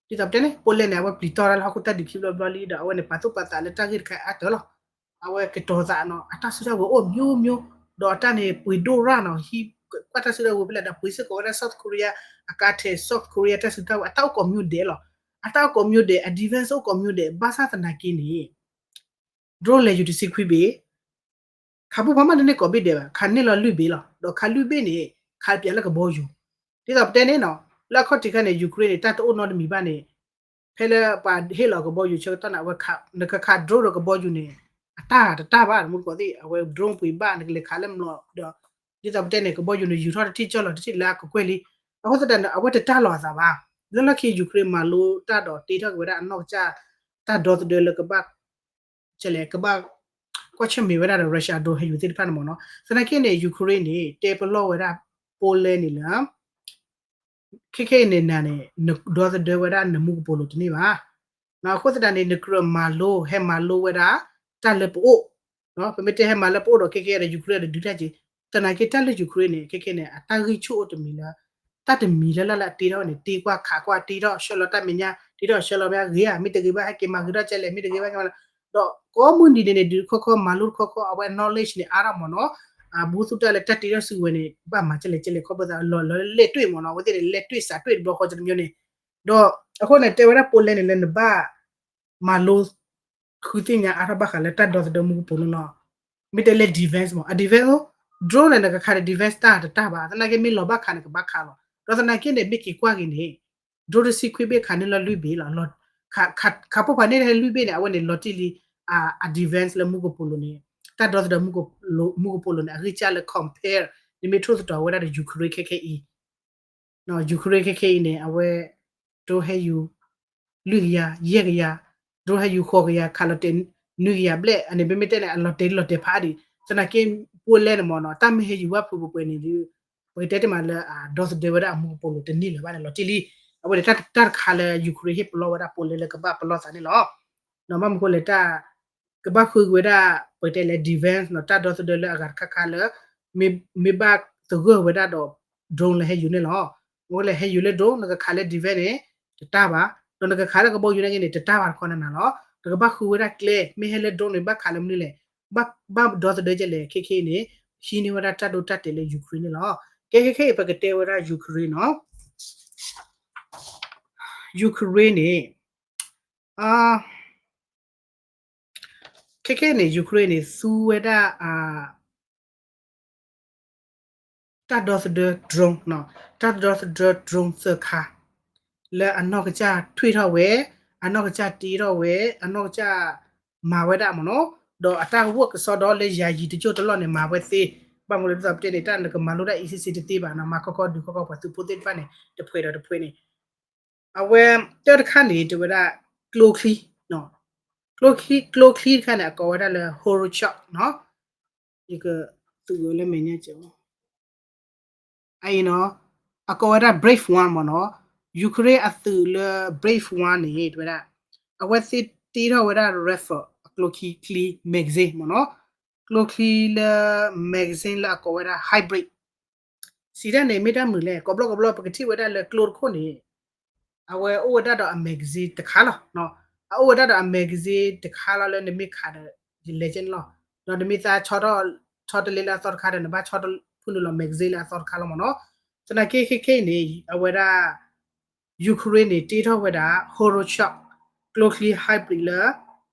လီၤ. ဒ်သိးပတဲန့ၣ် Poland န့ၣ် အဝဲပျံၤတီၢ်တၢ်လၢဟီၣ်ခိၣ်တၢ်ဒုးခံဘျီဘျီလံ ဒီးအဝဲန့ၣ် ပာ်သူၣ်ပာ်သးလၢတၢ်ဂ့ၢ်တခါအါတၢၢ်လီၤ. အဝဲကတီၤသးနီၤ အတၢ်စုတၢ်ဝဲၤအိၣ်မျိုးမျိုး ဒီးအတၢ်န့ၣ်ပှ့ၤဒိၣ်ရၣ်နီၤ ဟံးကွၢ်တၢ်စုတၢ်ဝဲၤဖဲလဲၣ်ဒီး ပှ့ၤစ့ၢ်ကီးဝဲဒၣ် South Korea အကါထဲ South Korea တၢ်စုတၢ်ဝဲၤ အတၢ်အိၣ်ကိးမျိုးဒဲးလီၤ. အတၢ်အိၣ်ကိးမျိုးဒဲး အ defense အိၣ်ကိးမျိုးဒဲး ဘၣ်ဆၣ်သနာ်က့န့ၣ် drone လဲၤယူၤတဆံခွံဘ့ၣ် ခးပူၤဖးမၣ်တန့ၢ်ကိးဘ့ၣ်ဒဲးဘၣ် ခးန့ၢ်လီၤလွံၢ်ဘ့ၣ်လီၤ. ဒီးခးလွံၢ်ဘ့ၣ်န့ၣ် ခးပၠးလၢကဘီယူၤ ဒ်သိးပတဲန့ၣ်နီၤ လၢအခီၣ်ထံးခါန့ၣ် Ukraine န့ၣ် တၢ်တအိၣ်နီတမံၤဘၣ်န့ၣ် ဖဲလၢပှၤဟ့ၣ်လီၤကဘီယူၤဆၢကတီၢ်န့ၣ် အဝဲ နကခး drone ဒီးကဘီယူၤန့ၣ် အတၢ်တတၢ်ဘၣ် မူတကိးသ့ၣ် အဝဲ drone ပှ့ၤဘၣ် နကလဲၤခးလၢမျိာ်ဒီး ဒ်သိးပတဲန့ၣ် ကဘီယူၤန့ၣ် ယူၤထီၣ်တထံၣ်ကၠီၣ်လီၤတထံၣ်လၢအကကွဲၢ်လံ. အဃိသတးန့ၣ် အဝဲတတၢ်လီၤအသးဘၣ်. လၢလီၢ်ခံ Ukraine မၤလိတၢ်ဒီးတ့ထီၣ်က့ၤဝဲဒၣ်အနီၢ်ကစၢ် တၢ်ဒီသဒၢလၢကဘၣ် ကလဲၣ် ကဘၣ်ကွၢ်ဆၢၣ်မဲာ်ဝဲဒၣ်ဒီး Russia drone ဟဲယူၤသ့ၣ်တဖၣ်န့ၣ်မ့ၢ်နီၤ. သနာ်က့န့ၣ် Ukraine န့ၣ် တဲပလီၢ်ဝဲဒၣ် Poland န့ၣ်လၢ ခဲခဲအံၤန့ၣ်နၤန့ၣ် နဒီသဒၢဝဲဒၣ်နမူကပိာ်လိၤတန့ၢ်ဘၣ်. အဃိသတးန့ၣ် နကြၢးမၤလိ ဟဲမၤလိဝဲဒၣ် တၢ်လၢပအိၣ် ပမ့ၢ်တဲဟဲမၤလၢပအိၣ်ဒီး ခဲခဲဒီး Ukraine ဒီးဒုးတၢ်က့ၤ သနာ်က့တၢ်လၢ Ukraine န့ၣ် ခဲခဲန့ၣ် အတၢ်ဂံၢ်ဆူၣ်အိၣ်တမံၤလၢ တၢ်တမံၤလၢလၢလၢအတ့ထီၣ်န့ၣ် တ့ကွၢ်ခးကွၢ်တ့ထီၣ် ဆှၢလီၤတၢ်မဲာ်ညါ တ့ထီၣ်ဆှၢလီၤမဲာ်ညါဂ့ၤဧါ မ့ၢ်တဂ့ၤဘၣ် ဟဲက့ၤမၤဂ့ၤထီၣ်ကဲလဲၣ် မ့ၢ်တဂ့ၤဘၣ်ကဲမၤလီၤ ဒီးကိးမုၢ်နံၤန့ၣ်န့ၣ် ဒုးတခီခီ မၤလိတခီခီ အဝဲ knowledge န့ၣ် အါထီၣ်မ့ၢ်နီၤ. အဘူးသူၣ်တၢ်လၢတၢ်တ့ထီၣ်စုကဝဲၤန့ၣ် ဘၣ်မၤကဲလဲၣ်ကဲလဲၣ် ခီဖျိသးလီၤလၢလဲၣ်တွ့ၣ်မ့ၢ်နီၤ အဝဲသ့ၣ်န့ၣ် လဲၣ်တွ့ၣ်စးတွ့ၣ်တဘျီဃီတမံၤန့ၣ် ဒီးအဃိန့ၣ် တဲဝဲဒၣ် Poland န့ၣ်လၢနဘၣ် မၤလိ ဃုသ့ၣ်ညါအါထီၣ်ဘၣ်ဃးလၢတၢ်ဒီသဒၢမူကပိာ်လိၤလီၤ. မ့ၢ်တဲလၢ defense မ့ၢ် အ defense အိၣ် drone န့ၣ် နကခးဒီး defense တၢ်တတၢ်ဘၣ် သနာ်က့မ့ၢ်လီၤဘၣ်ခးန့ၣ် ကဘၣ်ခးလီၤ. ဒီးသနာ်က့န့ၣ် မ့ၢ်က့ၤကွၢ်က့ၤန့ၣ် drone တဆံခွံဘ့ၣ်ခးန့ၢ်လီၤလွံၢ်ဘ့ၣ်လီၤ. ခးဖိဖးန့ၢ်ထဲလွံၢ်ဘ့ၣ်န့ၣ် အဝဲန့ၣ်လီၤတံၢ်လံ အ defense လၢမူကပိာ်လိၤန့ၣ် တၢ်ဒီသဒၢမူကပိာ်လိၤန့ၣ် အဂံၢ်စၢ်လၢ compare နမ့ၢ်ထိၣ်သတြီၤဝဲဒၣ်ဒီး Ukraine ခဲခဲအံၤ Ukraine ခဲခဲအံၤန့ၣ် အဝဲ drone ဟဲယူၤ လွံၢ်ကယၤ ယဲၢ်ကယၤ drone ဟဲယူၤဃိးကယၤ ခးလီၤတဲာ် နွံကယၤဘျဲၣ် အန့ၣ် ပမ့ၢ်တဲန့ၣ် အလီၤတဲာ်လီၤတဲာ်ဖးဒံး သနာ်က့ Poland န့ၣ်မ့ၢ်နီၤ တၢ်မ့ၢ်ဟဲယူၤဘၣ်ဖုးပှဲၤပှဲၤန့ၣ်ဒီး ပကတဲတမံၤလၢအဒီသဒၢဝဲဒၣ်အမူကပိာ်လိၤတန့ၢ်လၢၤဘၣ်န့ၣ် လီၤတံၢ်လံ. အဝဲန့ၣ်တၢ်တခါလၢ Ukraine ဟ့ၣ်ပလီၢ်ဝဲဒၣ် Poland လၢကဘၣ်ပလီၢ်သးန့ၣ်လီၤ. နီၤ ဘၣ်မနုၤဃိလဲၣ် တၢ် ကဘၣ်ဃုက့ၤဝဲဒၣ် ပကတဲလၢ defense နီၤ တၢ်ဒီသဒၢလၢအဂၤတခါခါလၢ မ့ၢ်ဘၣ်သဂၢၢ်ဝဲဒၣ်ဒီး drone လၢဟဲယူၤန့ၣ်လီၤ. မ့ၢ်လဲၣ် ဟဲယူၤလၢ drone နကခးလၢ defense န့ၣ် တတၢ်ဘၣ်, ဒီးနကခးလၢကဘီယူၤန့ၣ်က့န့ၣ် တတၢ်ဘၣ်တခီနၤနၤလီၤ. နကဘၣ်ဃုဝဲဒၣ်ကျဲ မ့ၢ်ဟဲလၢ drone န့ၣ် ဘၣ်ခးလၢမနုၤလဲၣ်, ဘၣ်ဒီသဒၢကလဲၣ် ခဲခဲအံၤန့ၣ် ဟံးန့ၢ်ဝဲဒၣ်တၢ်ဒိတၢ်တဲာ်လၢ Ukraine န့ၣ်လီၤ. ကဲခဲခဲအံၤ ပကတဲဝဲဒၣ် Ukraine နီၤ Ukraine န့ၣ် ခဲခဲန့ၣ် Ukraine န့ၣ် သူဝဲဒၣ် တၢ်ဒီသဒၢ drone နီၤ, တၢ်ဒီသဒၢ drone သၢခါ လၢအနီၢ်ကစၢ်ထွံၣ်ထီၣ်ဝဲ, အနီၢ်ကစၢ်တ့ထီၣ်ဝဲ, အနီၢ်ကစၢ်မၤဝဲဒၣ်မ့ၢ်နီၤ, ဒီးအတၢ်ကဝီၢ်ကစီဒီလၢယၤယံၤတစိၢ်တလီၢ်န့ၣ် မၤဝဲသ့, ဘၣ်မနုၤလဲၣ်ဒ်သိးပတဲန့ၣ် တၢ်နကမၤလိတၢ် အံစံစံတသ့ဘၣ်နီၤ, မၤခီခီဒုးခီခီပှၤသုးဖိသ့ၣ်တဖၣ်န့ၣ် တဖှဲးဒီးတဖှဲးန့ၣ် အဝဲတၢ်တခါန့ၣ် တဲဝဲဒၣ် ကျိချံ, ကျိချံတခါန့ၣ် အကိးဝဲဒၣ်လၢ Horochok နီၤ, ယကသုးလၢမဲာ်ညါကဲး အအံၤနီၤ, အကိးဝဲဒၣ် Brave One မ့ၢ်နီၤ, Ukraine အသုးလၢ Brave One န့ၣ် တဲဝဲဒၣ် အဝဲသ့ၣ်တ့ထီၣ်ဝဲဒၣ် rifle အကျိချံချံ magazine မ့ၢ်နီၤ, ကျိချံလၢ magazine လၢအကိးဝဲဒၣ် hybrid စံးတၢ်န့ၣ် မ့ၢ်တၢ်မုာ်လဲၣ်, ကိးဘျီကိးဘျီ ပကထံၣ်ဝဲဒၣ်လၢကျိတခိၣ်န့ၣ် အဝဲအိၣ်ဝဲဒၣ်ဒီးအ magazine တခါလီၤ, အအိၣ်ဝဲဒၣ်ဒီးအ magazine တခါလီၤ လၢနမ့ၢ်ခးဒီး ယလဲကဲန့ၣ်လီၤ, ဒီးနမ့ၢ်သးဆီထီၣ် ဆီတလဲလၢအသီတခါဒီး နဘၣ်ဆီဖုၣ်နုာ်လီၤ magazine လၢအသီတခါလီၤမ့ၢ်နီၤ, သနာ်က့ခဲခဲအံၤန့ၣ် အဝဲဒၣ် Ukraine န့ၣ် တ့ထီၣ်ဝဲဒၣ် Horochok ကျိချံ hybrid လၢ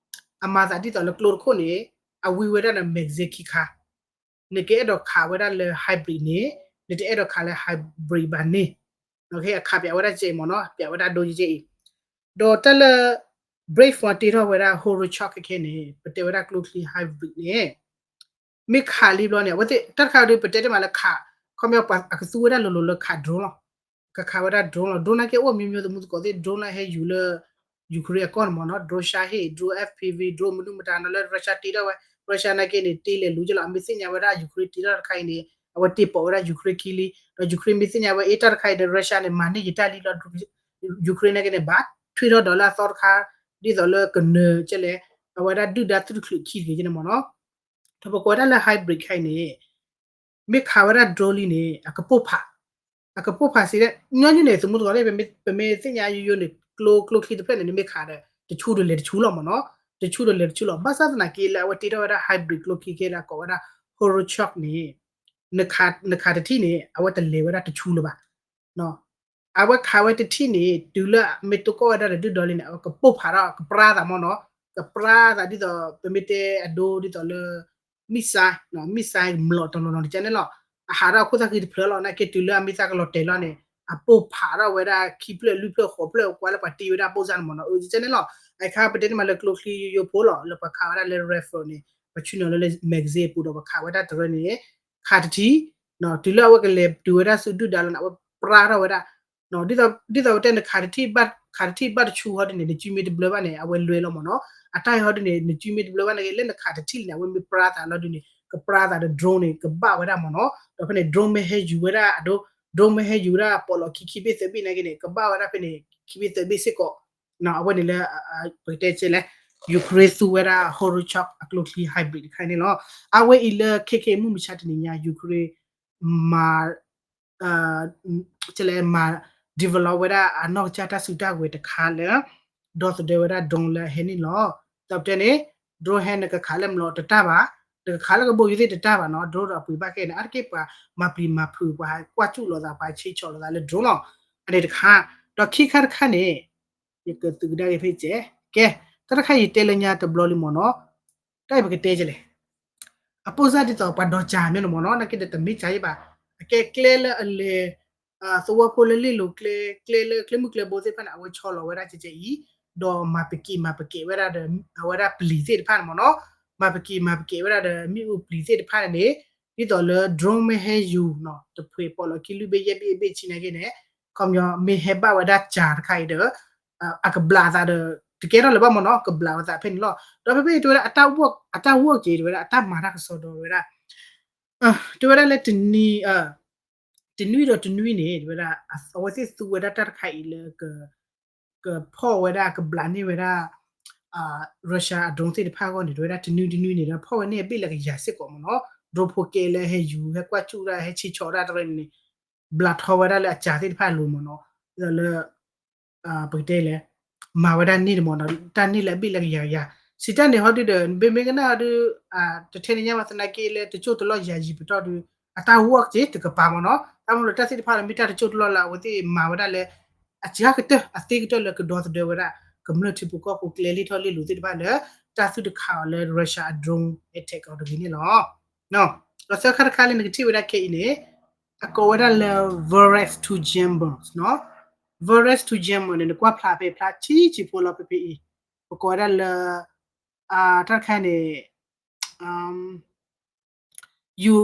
အမၤသးဒ်သိးလၢကျိတခိၣ်န့ၣ် အဝံဝဲဒၣ်ဒီး magazine ခံခါ နကအဲၣ်ဒိးခးဝဲဒၣ်လၢ hybrid န့ၣ် နတအဲၣ်ဒိးခးလၢ hybrid ဘၣ်န့ၣ်, အခါပၠးဝဲဒၣ်ကဲမ့ၢ်နီၤ, ပၠးဝဲဒၣ်ဒိကဲအံၤ, ဒီးတၢ်လၢ Brave One တ့ထီၣ်ဝဲဒၣ် Horochok ခဲခဲန့ၣ် ပတဲဝဲဒၣ်ကျိချံ hybrid န့ၣ် မ့ၢ်ခးလံဘျီန့ၣ် အဝဲသ့ၣ်တၢ်တခါဒီး ပတဲတ့ၢ်မးလၢခး, ခီပညီအကသူဝဲဒၣ်လိၤလိၤလၢခး drone လီၤ, ကခးဝဲဒၣ် drone လီၤ, drone နာ်က့အိၣ် မျိုးမျိုးသမူသကိးသ့ၣ် drone လၢဟဲယူၤလၢ Ukraine အကီၢ်န့ၣ်မ့ၢ်နီၤ, drone ရှါဟ့ၣ် drone FPV drone မနုၤမတၤနီၤလၢ Russia တ့ထီၣ်ဝဲ, Russia နာ်က့န့ၣ် တ့လဲၤလူၤကဲလီၤ, အမ့ၢ်သ့ၣ်ညါဝဲဒၣ် Ukraine တ့ထီၣ်တခါအံၤန့ၣ် အဝဲတ့ပိာ်ဝဲဒၣ် Ukraine ခံလံ, ဒီး Ukraine မ့ၢ်သ့ၣ်ညါဝဲ အ့ တၢ်တခါအံၤဒီး Russia န့ၣ် မၤန့ၢ်ယတၢ်လံလီၤ, Ukraine နာ်က့န့ၣ် ဘၣ်ထွံၣ်ထီၣ်ဒီးလၢအသီတခါ ဒ်သိးလၢကနၢၤကဲလဲၣ်, အဝဲဒၣ်ဒုၣ်ဒါသုးတချုးခံတဂ့ၤကဲန့ၣ်မ့ၢ်နီၤ, ဒီးပကိးဝဲဒၣ်လၢ hybrid ခဲအံၤန့ၣ် မ့ၢ်ခးဝဲဒၣ် drone လံန့ၣ် အကပိာ်ဖး, အကပိာ်ဖးစံးဒ် ညီနုၢ်န့ၣ် သမူသကိးသ့ၣ် ပမ့ၢ်သ့ၣ်ညါယိယိန့ၣ် ကျိ ကျိချံတဖျၢၣ်န့ၣ် နမ့ၢ်ခးဒီး တဆူဒီးလဲၤတဆူလီၤမ့ၢ်နီၤ, တဆူဒီးလဲၤတဆူလီၤ, ဘၣ်ဆၣ်သနာ်က့လၢအဝဲတ့ထီၣ်ဝဲဒၣ် hybrid ကျိချံခဲလၢအကိးဝဲဒၣ် Horochok န့ၣ် နခးတထံၣ်န့ၣ် အဝဲတလဲၤဝဲဒၣ်တဆူလၢၤဘၣ် အဝဲခးဝဲတထံၣ်န့ၣ် တုၤလၢမ့ၢ်တိကိၢ်ဝဲဒၣ်ဒီးဒုၣ်ဒီလံန့ၣ် အဝဲကပိာ်ဖးထီၣ် ကပြါသးမ့ၢ်နီၤ, ကပြါသးဒ်သိး ပမ့ၢ်တဲအဒိဒ်သိးလၢ missile, missile မျီးတနီၤနီၤန့ၣ်ကဲန့ၣ်လီၤ, အဟးထီၣ်အခိၣ်သၣ်ဃံတဖျၢၣ်လီၤ, နာ်က့တုၤလၢအမ့ၢ်သးကလီၤတဲာ်လီၤန့ၣ် အပိာ်ဖးထီၣ်ဝဲဒၣ်ခံဖျၢၣ်လွံၢ်ဖျၢၣ်ဃိးဖျၢၣ် ကွၢ်လၢပှၤတ့ဝဲဒၣ်ပိၢ်စၢ်န့ၣ်မ့ၢ်နီၤ, အကဲန့ၣ်လီၤ, အခါပတဲန့ၣ်မးလၢကျိချံယိယိဖိလီၤ လၢပှၤခးဝဲဒၣ်လၢ rifle န့ၣ် ပဆူၣ်န့ၢ်လၢ magazine အပူၤဒီးပှၤခးဝဲဒၣ်တရၢန့ၣ် ခးတထံၣ် တုၤလၢအဝဲကလဲၤတုၤဝဲဒၣ်ဆူဒုၣ်ဒါလီၤန့ၣ် အဝဲပြါထီၣ်ဝဲဒၣ်, ဒ်သိးပတဲန့ၣ် ခးတထံၣ်ဘၣ်တဆူဟီဒ်န့ၣ် နစုမ့ၢ်တဘျၢဘၣ်န့ၣ် အဝဲလွဲလီၤမ့ၢ်နီၤ, အတၢ်အံၤဟီဒ်န့ၣ် နစုမ့ၢ်တဘျၢဘၣ်န့ၣ် လၢနခးတထံၣ်လံန့ၣ် အဝဲမ့ၢ်ပြါသးလီၤဒ်န့ၣ် ကပြါသးဒီး drone န့ၣ် ကဘၣ်ဝဲဒၣ်မ့ၢ်နီၤ, ဒီးဖဲန့ၣ် drone မ့ၢ်ဟဲယူၤဝဲဒၣ်အဒိ drone မ့ၢ်ဟဲယူၤဝဲဒၣ် ပိာ်လီၤခံခံဘ့ၣ်သၢဘ့ၣ်နာ်က့န့ၣ် ကဘၣ်ဝဲဒၣ်ဖဲန့ၣ် ခံဘ့ၣ်သၢဘ့ၣ်စ့ၢ်ကီး အဝဲန့ၣ်လၢ ပကတဲကဲလဲၣ် Ukraine သူဝဲဒၣ် Horochok အကျိချံ hybrid တခါန့ၣ်လီၤ, အဝဲအံၤလၢခဲခဲအံၤမုၢ်မဆါတနံၤညါ Ukraine မၤ ကဲလဲၣ် မၤ develop ဝဲဒၣ်အနီၢ်ကစၢ်တၢ်စုတၢ်ဝဲၤတခါလၢ ဒီသဒၢဝဲဒၣ် drone လၢအဟဲန့ၣ်လီၤ, ဒီးပတဲန့ၣ် drone ဟဲနကခးလၢမျိာ်တတၢ်ဘၣ်, နကခးလၢကဘီယူၤသ့ၣ်တတၢ်ဘၣ်နီၤ, drone ဒီးအပှ့ၤဘၣ်ခဲအံၤန့ၣ် အါတက့ၢ်ပှၤမၤပျံၤမၤဖုး ပှၤဟဲကွၢ်စူၣ်လိာ်သး ပှၤဟဲဆ့ဆီလိာ်သးလၢ drone လီၤ, အန့ၣ်တခါ, ဒီးခံခါတခါန့ၣ် ယကသုးကဒါက့ၤဖဲကဲ, ကဲ, တၢ်တခါယတဲလၢညါတဘျီလံမ့ၢ်နီၤ, တၢ်အံၤပကတဲကဲလဲၣ် အပိၢ်စၢ်ဒ်သိးပှၤဒီးစၢ်မ့ၢ်န့ၣ်မ့ၢ်နီၤ, နာ်က့ဒီးတမ့ၢ်စၢ်ယဲဘၣ်, အကဲကျဲလၢအလဲၤ သဝီဖိလၢလ့ၣ်လိၤကျဲ, ကျဲလၢကျဲမုၢ်ကျဲဘိသ့ၣ်တဖၣ်န့ၣ် အဝဲဆီလီၤဝဲဒၣ်ကဲကဲအံၤ, ဒီးမၤပက့ၤမၤပကဲးဝဲဒၣ်ဒီး အဝဲဒၣ်ပျံၤသ့ၣ်တဖၣ်န့ၣ်မ့ၢ်နီၤ, မၤပက့ၤမၤပကဲးဝဲဒၣ်ဒီးမ့ၣ်အူပျံၤသ့ၣ်တဖၣ်န့ၣ်န့ၣ်, ဒ်သိးလၢ drone မ့ၢ်ဟဲယူၤနီၤ တဖှဲးပိာ်လီၤခံလွံၢ်ဘ့ၣ်ယဲၢ်ဘ့ၣ်ဘ့ၣ်ဆံနာ်က့န့ၣ်, ခီပညီမ့ၢ်ဟဲဘၣ်ဝဲဒၣ်စၢ်တခါအံၤဒီး အကဘျးအသးဒီး တကဲထီၣ်လၢၤဘၣ်မ့ၢ်နီၤ, ကဘျးဝဲသးဖဲန့ၣ်လီၤ. ဒီးဖဲဖဲအံၤတဲဝဲဒၣ် အတၢ်ဝီၢ်က့ၤ တဲဝဲဒၣ် အတၢ်မၤတၢ်ကစီဒီဝဲဒၣ် တဲဝဲဒၣ်လၢတနံၤ တနွံဒီးတနွံန့ၣ် တဲဝဲဒၣ် အဝဲသ့ၣ်သူဝဲဒၣ်တၢ်တခါအံၤလၢ ကဖီၣ်ဝဲဒၣ် ကဘျးန့ၢ်ဝဲဒၣ် Russia အ drone သ့ၣ်တဖၣ်အဂီၢ်န့ၣ် တဲဝဲဒၣ်တနွံတနွံန့ၣ်ဒီး ဖီၣ်ဝဲန့ၢ်အဘ့ၣ်လၢကယၤစ့ၢ်ကီးမ့ၢ်နီၤ, drone ဖိကဲလၢဟဲယူၤ ဟဲကွၢ်စူၣ်တၢ် ဟဲဆ့ဆီတၢ်တရၢန့ၣ်န့ၣ် ဘျးထီဝဲဒၣ်လၢအစၢ်သ့ၣ်တဖၣ်အလိၤမ့ၢ်နီၤ, ဒ်သိးလၢ ပကတဲလဲၣ် မၤဝဲဒၣ်န့ၣ်တမ့ၢ်နီၤ, တၢ်န့ၢ်လၢအဘ့ၣ်လၢကယၤကယၤ, စံးတၢ်န့ၣ်ဟီဒုဒီး မ့မ့ၢ်ကနၣ်ဟီဒု တထဲန့ၣ်ညါဘၣ်သနာ်က့လၢတစိၢ်တလီၢ်ယၤယံၤပတီၢ်ဒု အတၢ်ဝီၢ်က့ၤတကပၤမ့ၢ်နီၤ, တၢ်မ့ၢ်လၢတၢ်သ့ၣ်တဖၣ်လၢမ့ၢ်တၢ်တစိၢ်တလီၢ်လၢအဝဲသ့ၣ်မၤဝဲဒၣ်လၢ အစှၤကတၢၢ် အသ့ကတၢၢ်လၢကဒီသဒၢဝဲဒၣ် ကမျၢၢ်ထံဖိကီၢ်ဖိကျဲလံထီၣ်လံလိၤသ့ၣ်တဖၣ်လၢ တၢ်သုတခးအီၤလၢ Russia အ drone attack အီၤတဂ့ၤန့ၣ်လီၤ. ဒီးသၢခါတခါလၢနကထံၣ်ဝဲဒၣ်ခဲအံၤန့ၣ် အကိးဝဲဒၣ်လၢ Voresh two Jammer နီၤ. Voresh two Jammer န့ၣ် နကွၢ်ဖျါဖဲဖျါဆံးဆံးဖိလီၤဖဲဖဲအံၤ ပကိးဝဲဒၣ်လၢ တၢ်တခါန့ၣ် U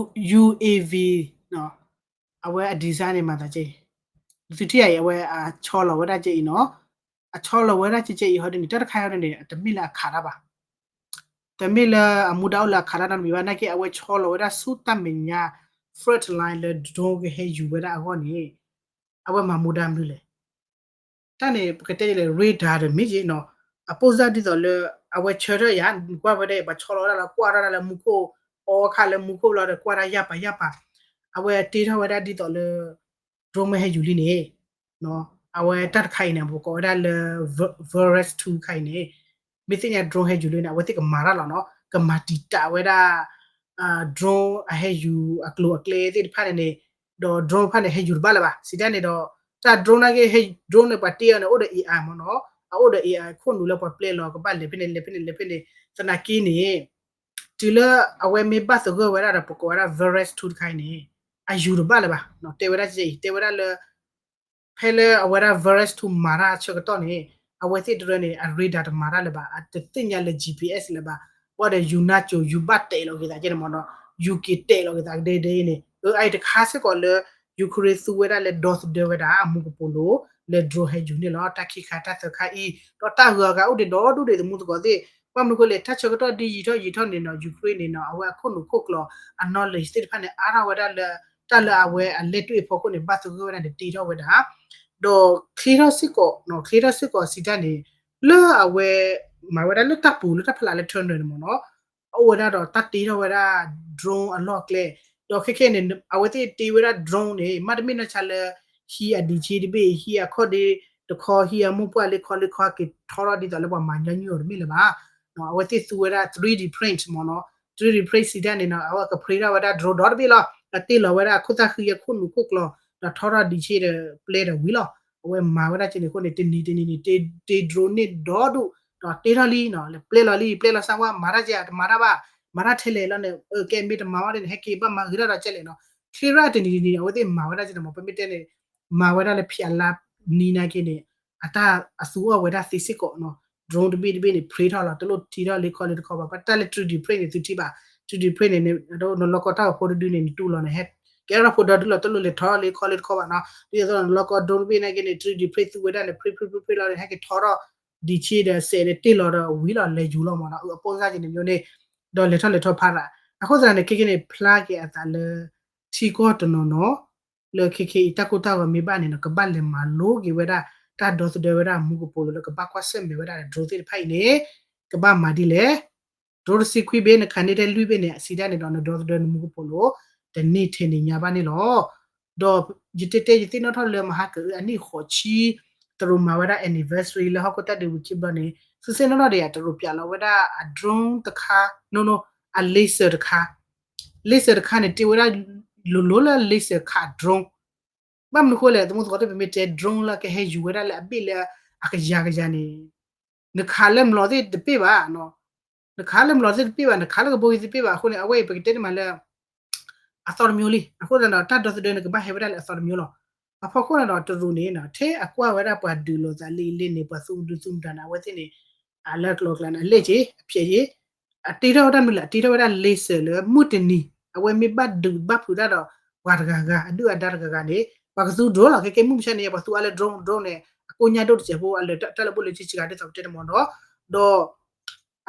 UAV အဝဲအ design န့ၣ်မၤသးကဲအံၤ သုထံၣ်အံၤ အဝဲအဆီလီၤဝဲဒၣ်ကဲအံၤနီၤ. အဆီလီၤဝဲဒၣ်ကဲကဲအံၤဟီဒ်န့ၣ် တၢ်တခါဟီဒ်န့ၣ် တမ့ၢ်လၢအခးတၢ်ဘၣ်. တမ့ၢ်လၢအမူဒါအိၣ်လၢအခးတၢ်နီတမံၤဘၣ် နာ်က့ အဝဲဆီလီၤဝဲဒၣ်ဆူတၢ်မဲာ်ညါ front line လၢ drone ကဟဲယူၤဝဲဒၣ်အဂီၢ်န့ၣ် အဝဲမၤမူဒါမနုၤလဲၣ်. တၢ်န့ၣ် ပကတဲလဲၣ် radar တမ့ၢ်က့နီၤ. အပိၢ်စၢ်ဒ်သိးလၢ အဝဲဆၢထၢၣ်ယၤ နကွၢ်ဝဲဒၣ် ပှၤဆီလီၤဝဲဒၣ်လၢကွၢ်ထီၣ်ဒၣ်လၢမူခိၣ် အီခါလၢမူခိၣ်လီၤဒီးကွၢ်တၢ်ယၢ်ပၤယၢ်ပၤ အဝဲတ့ထီၣ်ဝဲဒၣ်ဒ်သိးလၢ drone မ့ၢ်ဟဲယူၤလံန့ၣ် အဝဲတၢ်တခါအံၤန့ၣ် ပကိးဝဲဒၣ်လၢ Voresh two တခါအံၤန့ၣ် မ့ၢ်သ့ၣ်ညါ drone ဟဲယူၤလံန့ၣ် အဝဲသ့ၣ်ကမၤတၢ်လီၤနီၤ. ကမၤတံာ်တာ်ဝဲဒၣ် drone အဟဲယူၤအကျိၤအကျဲသ့ၣ်တဖၣ်န့ၣ်န့ၣ် ဒီး drone တဖၣ်န့ၣ် ဟဲယူၤတဘၣ်လၢၤဘၣ်. စံးတၢ်န့ၣ်ဒီး တၢ် drone နာ်က့ drone န့ၣ် ပှၤတ့အီၤန့ၣ် အိၣ်ဒီး A I မ့ၢ်နီၤ. အအိၣ်ဒီး A I အခိၣ်နူာ်လၢပှၤပျဲလီၤ ကဘၣ်လဲၤဖဲန့ၣ်လဲၤဖဲန့ၣ်လဲၤဖဲန့ၣ် သနာ်က့န့ၣ် တုၤလၢအဝဲမ့ၢ်ဘၣ်သဂၢၢ်ဝဲဒၣ်ဒီး ပကိးဝဲဒၣ် Voresh two တခါအံၤန့ၣ် အယူၤတဘၣ်လၢၤဘၣ်. တဲဝဲဒၣ်ကဲအံၤ တဲဝဲဒၣ်လၢ ဖဲလၢအဝဲဒၣ် Voresh two မၤတၢ်ဆၢကတီၢ်န့ၣ် အဝဲသ့ၣ်တရၢန့ၣ် အ radar တမၤတၢ်လၢၤဘၣ် အတသ့ၣ်ညါလၢ G P S လၢၤဘၣ်. ဘၣ်ဒီးယူၤနါစိၤ ယူၤဘၣ်တဲာ်လီၤက့ၤသးကဲန့ၣ်မ့ၢ်နီၤ ယူၤက့ၤတဲာ်လီၤက့ၤသးကဒဲဒဲအံၤန့ၣ် အအံၤတခါစ့ၢ်ကီးလၢ Ukraine သူဝဲဒၣ်လၢဒီသဒၢဝဲဒၣ်အမူကပိာ်လိၤ လၢ drone ဟဲယူၤန့ၣ်လီၤ. တၢ်ခံခါတၢ်သၢခါအံၤ ဒီးတၢ်ဂုၤအဂၤအိၣ်ဒံးဒီဒူၣ်ဒံးသမူသကိးသ့ၣ် ဘၣ်မနုၤအဃိလဲၣ် တၢ်ဆၢကတီၢ်ဒ်ယံာ်ထီၣ်ယံာ်ထီၣ်န့ၣ်နီၤ Ukraine န့ၣ်နီၤ အဝဲအခိၣ်နူာ်ခိၣ်ကျိၤ အ knowledge သ့ၣ်တဖၣ်န့ၣ် အါထီၣ်ဝဲဒၣ်လၢ တၢ်လၢအဝဲအလဲၤတွံၢ်အဖီခိၣ်န့ၣ် ဘၣ်သဂၢၢ်ဝဲဒၣ်န့ၣ် တ့ထီၣ်ဝဲဒၣ် ဒီးချ့ထီၣ်စ့ၢ်ကီး ချ့ထီၣ်စ့ၢ်ကီးစံးတၢ်န့ၣ် လၢအဝဲ မၤဝဲဒၣ်လၢတၢ်ပူၤလၢတၢ်ဖီလာ်လၢ tunnel န့ၣ်မ့ၢ်နီၤ အိၣ်ဝဲဒၣ်ဒီးတၢ်တ့ထီၣ်ဝဲဒၣ် drone အလီၢ်အကျဲ ဒီးခဲခဲန့ၣ် အဝဲသ့ၣ်တ့ဝဲဒၣ် drone န့ၣ် မ့တမ့ၢ်နီၢ်ဆါလၢ ဟံးအဒံးဆ့တဘ့ၣ် ဟံးအခီၣ်ဒ့တခီ ဟံးအမိၢ်ပှၢ်လၢခီလၢခီက့ၤထီထီၣ်ဒ်သိးလၢပှၤမၤညီနုၢ်အီၤတမ့ၢ်လၢၤဘၣ်. အဝဲသ့ၣ်သူဝဲဒၣ် three D print မ့ၢ်နီၤ three D print စံးတၢ်န့ၣ်နီၤ အဝဲက print ထီၣ်ဝဲဒၣ် drone ဒီတဘ့ၣ်လီၤ အတ့လီၤဝဲဒၣ်အခိၣ်သၣ်ဃံအခိၣ်နူာ်ခိၣ်ကျိၤ ဒီးထီထီၣ်ဒံးဆ့ဒီးပျဲဒီးဝံၤလီၤ. အဝဲမၤဝဲဒၣ်ကဲန့ၣ်အဃိန့ၣ် တနံၤတနံၤန့ၣ် တ့ drone န့ၣ်ဒီဒူၣ် ဒီးတ့ထီၣ်လံနီၤ လဲၤပျဲလီၤလံ ပျဲလီၤစၢဝါ မၤတၢ်ကဲ တမၤတၢ်ဘၣ် မၤတၢ်ထဲလဲၣ်လီၤန့ၣ် ကဲမ့ၢ်တမၤဝဲဒ်န့ၣ် ဟဲက့ၤဘၣ်မၤဂ့ၤထီၣ်ဒီးကဲလဲၣ်နီၤ ချ့ထီၣ်တနံၤတနံၤန့ၣ် အဝဲသ့ၣ်မၤဝဲဒၣ်ကဲန့ၣ်မ့ၢ် ပမ့ၢ်တဲန့ၣ် မၤဝဲဒၣ်လၢဖံးအလါနံၤနာ်က့န့ၣ် အတၢ်အသူအီၣ်ဝဲဒၣ်သ့စ့ၢ်ကီးနီၤ drone တဘ့ၣ်တဘ့ၣ်န့ၣ် print ထီၣ်လီၤ တလိၣ်ထံထီၣ်လၢခီလၢတခီဘၣ် ပတၢ်လၢ three D print န့ၣ် သုထံၣ်ဘၣ် three D print န့ၣ် နလီၢ်ကီတၢ်အိၣ်ဖိတဒုန့ၣ် နတူၢ်လီၤန့ၣ် ဟဲကဲထီၣ်ဖိဒီဒုလီၤ တလိၣ်လဲၤထီၣ်လၢခီလၢတခီဘၣ်နီၤ ဒ်သိးနလီၢ်ကီ drone တဘ့ၣ်နာ်က့န့ၣ် three D print သူဝဲဒၣ်န့ၣ် print print print print လီၤန့ၣ် ဟဲက့ၤထီထီၣ် ဒံးဆ့ဒီးစဲးဒီးတ့ၢ်လီၤဒီးဝံၤလီၤ လဲၤယူၤလီၤမ့ၢ်နီၤ အပိၢ်စၢ်က့န့ၣ်မ့ၢ်န့ၣ် ဒီးလဲၤထီၣ်လဲၤထီၣ်ဖးရၤ အဃိသတးန့ၣ် ခဲက့န့ၣ် ဖျါက့ၤအသးလၢ ထံကီၢ်တနီၤနီၤ လၢခဲခဲအံၤတၢ်ကိၢ်တၢ်ဂီၤမ့ၢ်ဘၣ်န့ၣ်နီၤ ကဘၣ်လဲၤမၤလိက့ၤဝဲဒၣ် တၢ်ဒီသဒၢဝဲဒၣ်မူကပိာ်လိၤလၢကဘၣ်ကွၢ်ဆၢၣ်မဲာ်ဝဲဒၣ် drone သ့ၣ်တဖၣ်အံၤန့ၣ် ကဘၣ်မၤဒ်လဲၣ် drone တဆံခွံဘ့ၣ် နခးန့ၢ်ထဲလွံၢ်ဘ့ၣ်န့ၣ် အစံးဒၣ်န့ၣ်ဒီး နဒီသဒၢနမူကပိာ်လိၤ တန့ၢ်ထဲန့ၣ်ညါဘၣ်န့ၣ်လီၤ. ဒီးယတဲတဲယသ့ၣ်နီၣ်ထီၣ်လၢမဟါကအု အနံၣ်ဃိးဆံ တရူးမၤဝဲဒၣ် anniversary လၢဟီၣ်ခိၣ်တၢ်ဒုးဝံၤခံဘျီန့ၣ် သုသ့ၣ်နီၣ်ထီၣ်ဒီးယၤ တရူးပၠးလီၤဝဲဒၣ်အ drone တခါ no no အ laser တခါ laser တခါန့ၣ် တ့ဝဲဒၣ်လိၤလိၤလၢ laser ခး drone ဘၣ်မနုၤဃိလဲၣ် သမူသကိးတပမ့ၢ်တဲ drone လၢကဟဲယူၤဝဲဒၣ်လၢအဘ့ၣ်လၢအကယၤကယၤန့ၣ် နခးလၢမျိာ်သ့ၣ်တပ့ၢ်ဘၣ် နခးလၢမျိာ်သ့ၣ်တပ့ၢ်ဘၣ် နခးလၢကဘီယူၤသ့ၣ်တပ့ၢ်ဘၣ်အဃိန့ၣ် အဝဲအံၤပကတဲတမံၤလၢ အသီတမျိၤလံ အဃိသတးဒီး တၢ်ဒီသဒၢန့ၣ် ကဘၣ်ဟဲဝဲဒၣ်လၢအသီတမျိၤလီၤ. အဖီခိၣ်န့ၣ်ဒီး တရူးန့ၣ် ထဲအကွၢ်ဝဲဒၣ်ပှၤဒုးလိာ်သးလံလံန့ၣ် ပှၤသူၣ်ဒူသူၣ်တၢ်န့ၣ် အဝဲသ့ၣ်န့ၣ် အလၢကျိၤကျါန့ၣ် အလဲၢ်က့ၤ အဖျဲးက့ၤ အတ့ထီၣ်ဝဲဒၣ်မနုၤလဲၣ် အတ့ထီၣ်ဝဲဒၣ် laser လၢမုၢ်တနံၤ အဝဲမ့ၢ်ဘၣ်ဒုးဘၣ်ဖုးတၢ်ဒီး ပှၤတဂၤဂၤ အဒုၣ်အဒါတဂၤဂၤန့ၣ် ပှၤကသူ drone လီၤ ခဲကဲမုၢ်မဆါန့ၣ် ပှၤသူအါလၢ drone drone န့ၣ် အကိညၢ်ဒိၣ်တစဲးဖိ အလၢာ်တၢ်လၢဘိၣ်လၢဆံးဆံးဂၤဒ်သိးပတဲတမံၤဒီး ဒီး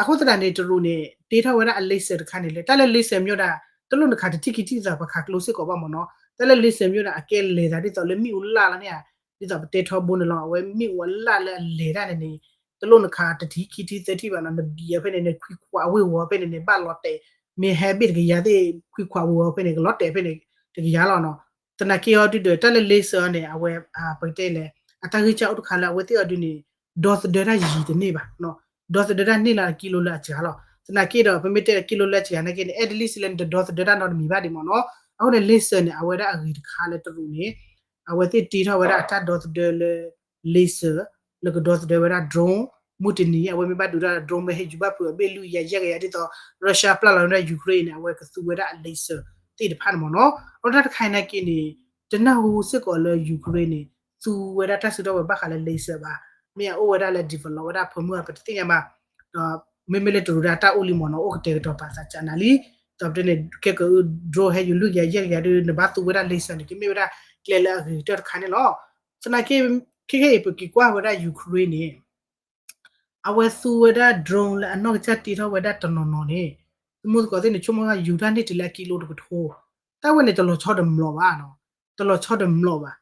အဃိသတးန့ၣ် တရူးန့ၣ် တ့ထီၣ်ဝဲဒၣ်အ laser တခါန့ၣ်လၢ တၢ်လၢ laser မ့ၢ်ဒၣ် တလိၣ်နခးတထံၣ်ခံထံၣ်သးပှၤခးကျိစ့ၢ်ကီးဘၣ်မ့ၢ်နီၤ တၢ်လၢ laser မ့ၢ်ဒၣ် အကဲလဲၤသးဒ်သိးလၢမ့ၣ်အူလၢ်လီၤန့ၣ် ဒ်သိးပတဲထီဘိန့ၣ်လီၤ အဝဲမ့ၣ်အူအလၢ်လၢအလဲၤတၢ်န့ၣ်န့ၣ် တလိၣ်နခးတထံၣ်ခံထံၣ်သၢထံၣ်ဘၣ်နီၤ နဘံၣ်အီၤဖဲန့ၣ် နခွံခွးဝ့ၢ်ဝီၤဖဲန့ၣ်န့ၣ် ဘၣ်လီၤတဲာ် မ့ၢ်ဟဲဘ့ၣ်တကယၤသ့ၣ် ခွံခွးဝ့ၢ်ဝီၤဖဲန့ၣ် ကလီၤတဲာ်ဖဲန့ၣ် တကယၤလီၤနီၤ သနာ်က့အီၤဒုဒီး တၢ်လၢ laser န့ၣ် အဝဲ ပကတဲလဲၣ် အတၢ်ဂံၢ်စၢ်အိၣ်တခါလၢအဝဲသ့ၣ်အီၤဒုန့ၣ် ဒီသဒၢတၢ်ယံၤတန့ၢ်ဘၣ် ဒီသဒၢတၢ်န့ၢ်လၢကံလိလၢအစှၤလီၤ သနာ်က့ဒီး ပမ့ၢ်တဲကံလိလၢအစှၤနာ်က့န့ၣ် အဲၣ်ဒ်လံစ့ၢ်လၢနတဒီသဒၢတၢ်နီတမံၤဘၣ်ဒံးမ့ၢ်နီၤ အဃိန့ၣ် laser န့ၣ် အဝဲဒၣ်အဂ့ၤတခါလၢတရူးန့ၣ် အဝဲသ့ၣ်တ့ထီၣ်ဝဲဒၣ်အတၢ်ဒီသဒၢလၢ laser လၢကဒီသဒၢဝဲဒၣ် drone မုၢ်တနံၤ အဝဲမ့ၢ်ဘၣ်ဒုးတၢ် drone မ့ၢ်ဟဲယူၤဘၣ်ဖုးအဘ့ၣ်လွံၢ်ကယၤယဲၢ်ကယၤ ဒ်သိး Russia ပျၢ်လီၤဝဲဒၣ် Ukraine န့ၣ် အဝဲကသူဝဲဒၣ်အ laser သ့ၣ်တဖၣ်န့ၣ်မ့ၢ်နီၤ. အတၢ်တခါအံၤနာ်က့န့ၣ် တနၢ်ဟူစ့ၢ်ကီးလၢ Ukraine န့ၣ် သူဝဲဒၣ်တၢ်စုတၢ်ဝဲၤဘၣ်ဃးလၢ laser ဘၣ်, မ့ၢ်အအိၣ်ဝဲဒၣ်လၢ develop ဝဲဒၣ်ဖၢမုၢ်အပတသ့ၣ်ညါဘၣ်, ဒီးမ့မ့ၢ်လၢတရူးဒၣ်တၢ်အိၣ်လံမ့ၢ်နီၤ အိၣ်ကတဲာ်ကတီၤပာ်သးကနၤလံ, ဒီးပတဲန့ၣ် ခဲက drone ဟဲယူၤလွံၢ်ကယၤယဲၢ်ကယၤဒီး နဘၣ်သူဝဲဒၣ် laser န့ၣ် ကမ့ၢ်ဝဲဒၣ်ကျဲလၢအဂ့ၤကတၢၢ်တခါန့ၣ်လီၤ. သနာ်က့ ခဲခဲအံၤပက့ၤကွၢ်ဝဲဒၣ် Ukraine န့ၣ် အဝဲသူဝဲဒၣ် drone လၢအနီၢ်ကစၢ်တ့ထီၣ်ဝဲဒၣ်တနီၤနီၤန့ၣ် သမူသကိးသ့ၣ်န့ၣ် ဆိကမိၣ်ယူၤတၢ်န့ၢ်တုၤလၢအကံလိတကထိ, တၢ်ဝဲန့ၣ်တလီၤဆီဒီးမျိာ်ဘၣ်နီၤ, တလီၤဆီဒီးမျိာ်ဘၣ်.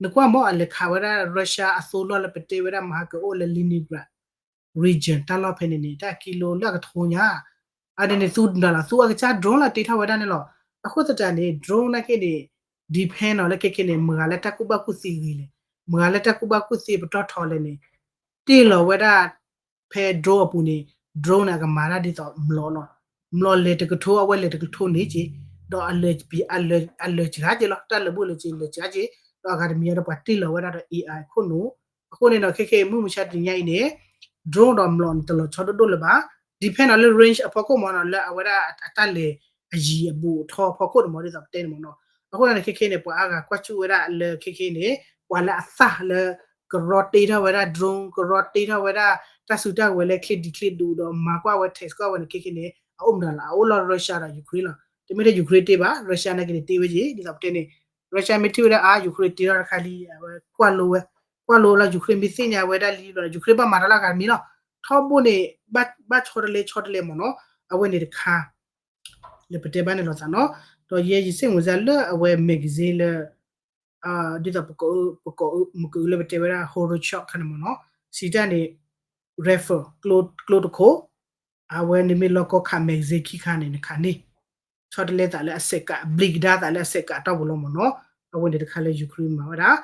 နကွၢ်မ့ၢ်အလဲၤခးဝဲဒၣ် Russia အသိလီၢ်လၢပတဲဝဲဒၣ်မဟါကအိၣ်လၢ Leningrad region တၢ်လီၢ်ဖဲန့ၣ်န့ၣ် တၢ်ကံလိလၢအကထိညါ အန့ၣ်န့ၣ် သူဒၣ်လီၤ သူအကစၢ် drone လၢတ့ထီၣ်ဝဲဒၣ်န့ၣ်လီၤ. အဃိသတးန့ၣ် drone နာ်က့န့ၣ် depend နီၤလၢခဲခဲန့ၣ် မတၤဂၤလၢတၢ်ကူၣ်ဘၣ်ကူၣ်သ့ဂ့ၤလဲၣ်, မတၤဂၤလၢတၢ်ကူၣ်ဘၣ်ကူၣ်သ့ပတီၢ်ထီလဲၣ်န့ၣ် တ့ၢ်လီၤဝဲဒၣ် ဖဲ drone အပူၤန့ၣ် drone န့ၣ် အကမၤတၢ်ဒ်သိးမျိာ်နီၤ, မျိာ်လဲၤတကထိ အဝဲလဲၤတကထိန့ၣ်က့ၤ, ဒီးအလၢာ် အလၢာ်စှၤက့ၤလီၤ, တၢ်လၢာ်ဘူၣ်လၢာ်စ့ၤလၢာ်စှၤက့ၤ, ဒီးအဂၤတမံၤဒီးပှၤတ့ၢ်လီၤဝဲဒၣ်ဒီး A I ခိၣ်နူာ်, အဃိန့ၣ်ဒီး ခဲခဲအံၤမုၢ်မဆါတနံၤညါအံၤန့ၣ် drone ဒီးမျိာ်န့ၣ် တလီၤဆီဒိၣ်ဒိၣ်လၢၤဘၣ်, depend နီၤလၢ range အဖီခိၣ်မ့ၢ်နီၤ လၢအဝဲဒၣ်အတၢ်လဲၤအယံၤအဘူးအထီအဖီခိၣ်န့ၣ်မ့ၢ်ဒ်သိးပတဲန့ၣ်မ့ၢ်နီၤ, အဃိန့ၣ်ခဲခဲန့ၣ် ပှၤအါဂၤကွၢ်ကၠူၣ်ဝဲဒၣ်လၢခဲခဲန့ၣ် ပှၤလၢအသၣ်လၢ ကရီတ့ထီၣ်ဝဲဒၣ် drone ကရီတ့ထီၣ်ဝဲဒၣ် တၢ်စုတၢ်ကဝဲၤလၢချ့ဒံးချ့ဒူးဒီးမၤကွၢ်ဝဲ test ကွၢ်ဝဲန့ၣ် ခဲခဲန့ၣ် အအိၣ်မတၤလီၤ အအိၣ်လီၤ Russia ဒီး Ukraine လီၤ. တမ့ၢ်ထဲ Ukraine တ့ဘၣ် Russia နာ်က့န့ၣ်တ့ဝဲက့ၤ ဒ်သိးပတဲန့ၣ် Russia မ့ၢ်ထံၣ်ဝဲဒၣ်အါ Ukraine တ့ထီၣ်တခါလံ အဝဲကွၢ်လိဝဲ, ကွၢ်လိလီၤ Ukraine မ့ၢ်သ့ၣ်ညါဝဲဒၣ်လံလီၤ Ukraine ဘၣ်မၤတၢ်လၢအဂၤတမံၤလီၤ. ထီဘိန့ၣ် ဘၣ်ဆီတလဲဆီတလဲမ့ၢ်နီၤ အဝဲန့ၣ်တခါ လၢပတဲဘၣ်န့ၣ်လိာ်သးနီၤ, ဒီးယဲယစ့ၣ်မုာ်စၢ်လၢအဝဲ magazine လၢ ဒ်သိး ပကိးလၢပတဲဝဲဒၣ် horoscope ခါန့ၣ်မ့ၢ်နီၤ, စံးတၢ်န့ၣ် raffle ကျိတခိၣ်, အဝဲန့ၣ်မ့ၢ်လီၢ်ကီၢ်ခး magazine ခံခါန့ၣ် နခးန့ၢ် ဆီတလဲသးလၢအစဲးကး ဘျံးကဒါသးလၢအစဲးကးတီၢ်ပူၤလီၤမ့ၢ်နီၤ, အဝဲန့ၣ်တခါလၢ Ukraine မၤဝဲဒၣ်,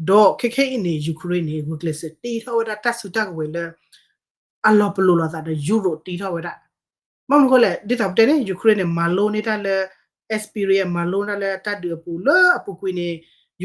ဒီးခဲခဲအံၤန့ၣ် Ukraine န့ၣ် ဂုာ်ကျဲးစၢးတ့ထီၣ်ဝဲဒၣ်တၢ်စုတၢ်ကဝဲၤလၢ အလီၤပလိာ်လိာ်သးဒီး Europe တ့ထီၣ်ဝဲဒၣ် ဘၣ်မနုၤဃိလဲၣ် ဒ်သိးပတဲန့ၣ် Ukraine န့ၣ် မၤလိန့ၢ်တၢ်လၢ experience မၤလိတၢ်လၢတၢ်ဒုးအပူၤ လၢအပူၤကွံာ်န့ၣ်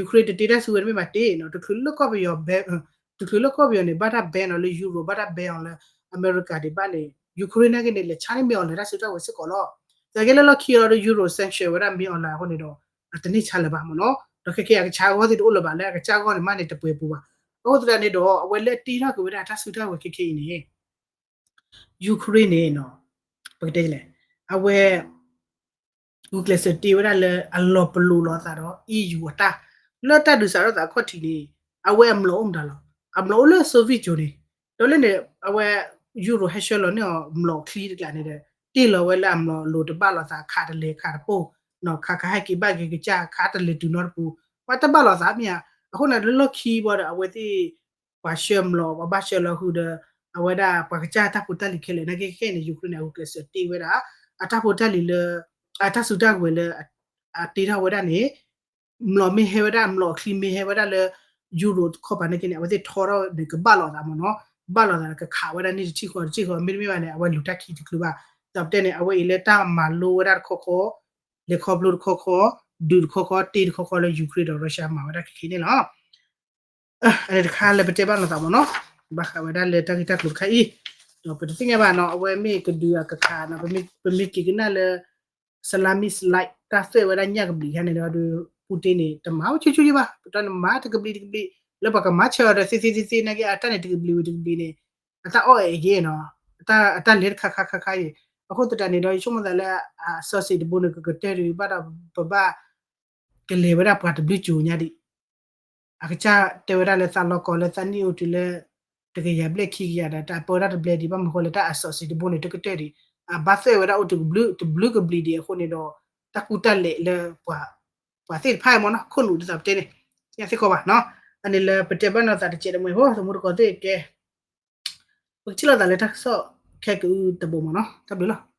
Ukraine တတ့တၢ်စုဝဲတမ့ၢ်ဘၣ်တ့ၢ်နီၤ, တချုးလၢကီၢ်ပယီၤ တချုးလၢကီၢ်ပယီၤန့ၣ် ဘၣ်တၢ် ban အီၤလၢ Europe ဘၣ်တၢ် ban အီၤလၢ America ဒံးဘၣ်န့ၣ် Ukraine နာ်က့န့ၣ် လဲၤဆါန့ၢ်မ့ၢ်အီၤလဲၤတၢ်စုတၢ်ဝဲၤစ့ၢ်ကီးလီၤ. သနာ်က့လၢလီၢ်ခံလီၤဒီး Europe sanction ဝဲဒၣ်မ့ၢ်အီၤလဲၤ အဃိန့ၣ်ဒီး အတန့ၢ်ဆါလၢၤဘၣ်မ့ၢ်နီၤ, ဒီးခဲခဲအကဆါအဂီၢ်သ့ၣ်တအိၣ်လၢၤဘၣ်လၢအကစၢ်အဂီၢ်န့ၣ် မ့ၢ်န့ၣ်တပှဲၤပူၤဘၣ်. အဃိသတးန့ၣ်ဒီး အဝဲလၢတ့ထီၣ်က့ၤဝဲဒၣ်တၢ်စုတၢ်ဝဲၤခဲခဲအံၤန့ၣ် Ukraine န့ၣ်နီၤ ပကတဲလဲၣ် အဝဲ ဂုာ်ကျဲးစၢးတ့ဝဲဒၣ်လၢအလီၤပလိာ်လိာ်သးဒီး EU အတၢ် လၢတၢ်ဒုးစးထီၣ်သးအခီၣ်ထံးန့ၣ် အဝဲအမျိာ်အိၣ်မတၤလီၤ. အမျိာ်အိၣ်လၢ Soviet ကၠိန့ၣ် ဒီးလၢန့ၣ် အဝဲ Europe ဟဲဆှၢလီၤန့ၢ်အီၤမျိာ်ချံတကျးန့ၣ်ဒီး တ့ၢ်လီၤဝဲလၢအမျိာ်အလိၤတဘၣ်လိာ်သး ခးတလဲၤခးတပိၢ် ခးခးဟဲက့ၤဘၣ်က့ၤကစၢ် ခးတလဲၤတုၤနီတပူၤ ပှၤတဘၣ်လိာ်သးမ့ၢ်ဧါ. အဃိန့ၣ် လၢလီၢ်ခံဘၣ်ဒီး အဝဲသ့ၣ် ပှၤဆှၢမျိာ် ပှၤဘၣ်ဆှၢလီၤဃုာ်ဒီး အဝဲဒၣ်ပှၤကစၢ်တၢ်ဖိတၢ်လံၤခဲလၢာ် နာ်က့ခဲအံၤန့ၣ် Ukraine န့ၣ် အဂုာ်ကျဲးစၢးတ့ဝဲဒၣ် အတၢ်ဖိတၢ်လံၤလၢ အတၢ်စုတၢ်ကဝဲၤလၢ အတ့ထီၣ်ဝဲဒၣ်န့ၣ် မျိာ်မ့ၢ်ဟဲဝဲဒၣ် မျိာ်အချံမ့ၢ်ဟဲဝဲဒၣ်လၢ Europe တခီပၤနာ်က့န့ၣ် အဝဲသ့ၣ်ထီထီၣ်န့ၣ် ကဘၣ်လိာ်သးမ့ၢ်နီၤ ကဘၣ်လိာ်သးကခးဝဲဒၣ်န့ၣ်တထံၣ်ဃီတထံၣ်ဃီ မ့တမ့ၢ်ဘၣ်န့ၣ် အဝဲလူၤတၢ်ခံတချုးဘၣ်. ဒီးပတဲန့ၣ် အဝဲအံၤလၢတၢ်မၤလိဝဲဒၣ်တခီခီ လဲၤခီဖျိတခီခီ ဒုးတခီခီ တ့တခီခီလၢ Ukraine ဒီး Russia မၤဝဲဒၣ်ခဲခဲန့ၣ်လီၤ. အန့ၣ်တခါလၢပတဲဘၣ်လိာ်သးမ့ၢ်နီၤ ဘၣ်ဃးဝဲဒၣ်လၢတၢ်ဂ့ၢ်တၢ်ကျိၤတခါအံၤ ဒီးပတသ့ၣ်ညါဘၣ်နီၤ အဝဲမ့ၢ်ကဒုးအကခးနီၤ ပမ့ၢ်က့ၤကနၣ်လၢ Salami slide တၢ်သွဲၣ်ဝဲဒၣ်ညၣ်ကဘျံးခါန့ၣ်ဒီး Putin န့ၣ် တမၤဝဲဆူၣ်ဆူၣ်ဒံးဘၣ် ပတဲန့ၣ်မၤတကဘျံးတကဘျံး လၢပှၤကမၤဆၢအီၤဒီးသ့သ့သ့သ့နာ်က့ အတၢ်န့ၣ်တကဘျံးဝံၤတကဘျံးန့ၣ် အတၢ်အီၣ်အဲၣ်အဂ့ၢ်နီၤ အတၢ်လဲၤတခါခါခါခါအံၤ အဃိသတးန့ၣ်ဒီး ယဆိကမိၣ်သးလၢ အစီစ့ၣ်တဘိန့ၣ် ကကတၢၢ်ဒံးဘၣ်ဒီး ပဘၣ် ကလဲၤဝဲဒၣ်ပှၤတဘျုးကၠိညါဒံး အကစၢ်တဲဝဲဒၣ်လၢသးလီၤကီၢ်လၢသးနံၣ်အိၣ်တုၤလၢ တကယၤဘျဲၣ်ခံကယၤဒီး တၢ်ပၢဝဲဒၣ်တဘျဲၣ်ဒံး ဘၣ်မနုၤဃိလၢတၢ်အစီစ့ၣ်တဘိန့ၣ် တကတၢၢ်ဒံး အဘၣ်သွဲၣ်ဝဲဒၣ်အိၣ်တကဘျုး တဘျုးကဘျံးဒံးအဃိန့ၣ်ဒီး တၢ်ကူတၢ်လဲာ်လၢ ပှၤသ့ၣ်တဖၣ်အံၤမ့ၢ်နီၤ ခိၣ်နူာ်ဒ်သိးပတဲန့ၣ် သ့ၣ်ညါသ့ၣ်ကီးဘၣ်နီၤ အန့ၣ်လၢပတဲဘၣ်နီၤသးတကဲးတမှဲၤဖိ သမူတကိးသ့ၣ်ကဲ ပကထံၣ်လိာ်သးလၢတၢ်ကစီၣ်ခဲကအုတဘိမ့ၢ်နီၤ တၢ်ဘျုးလီၤ.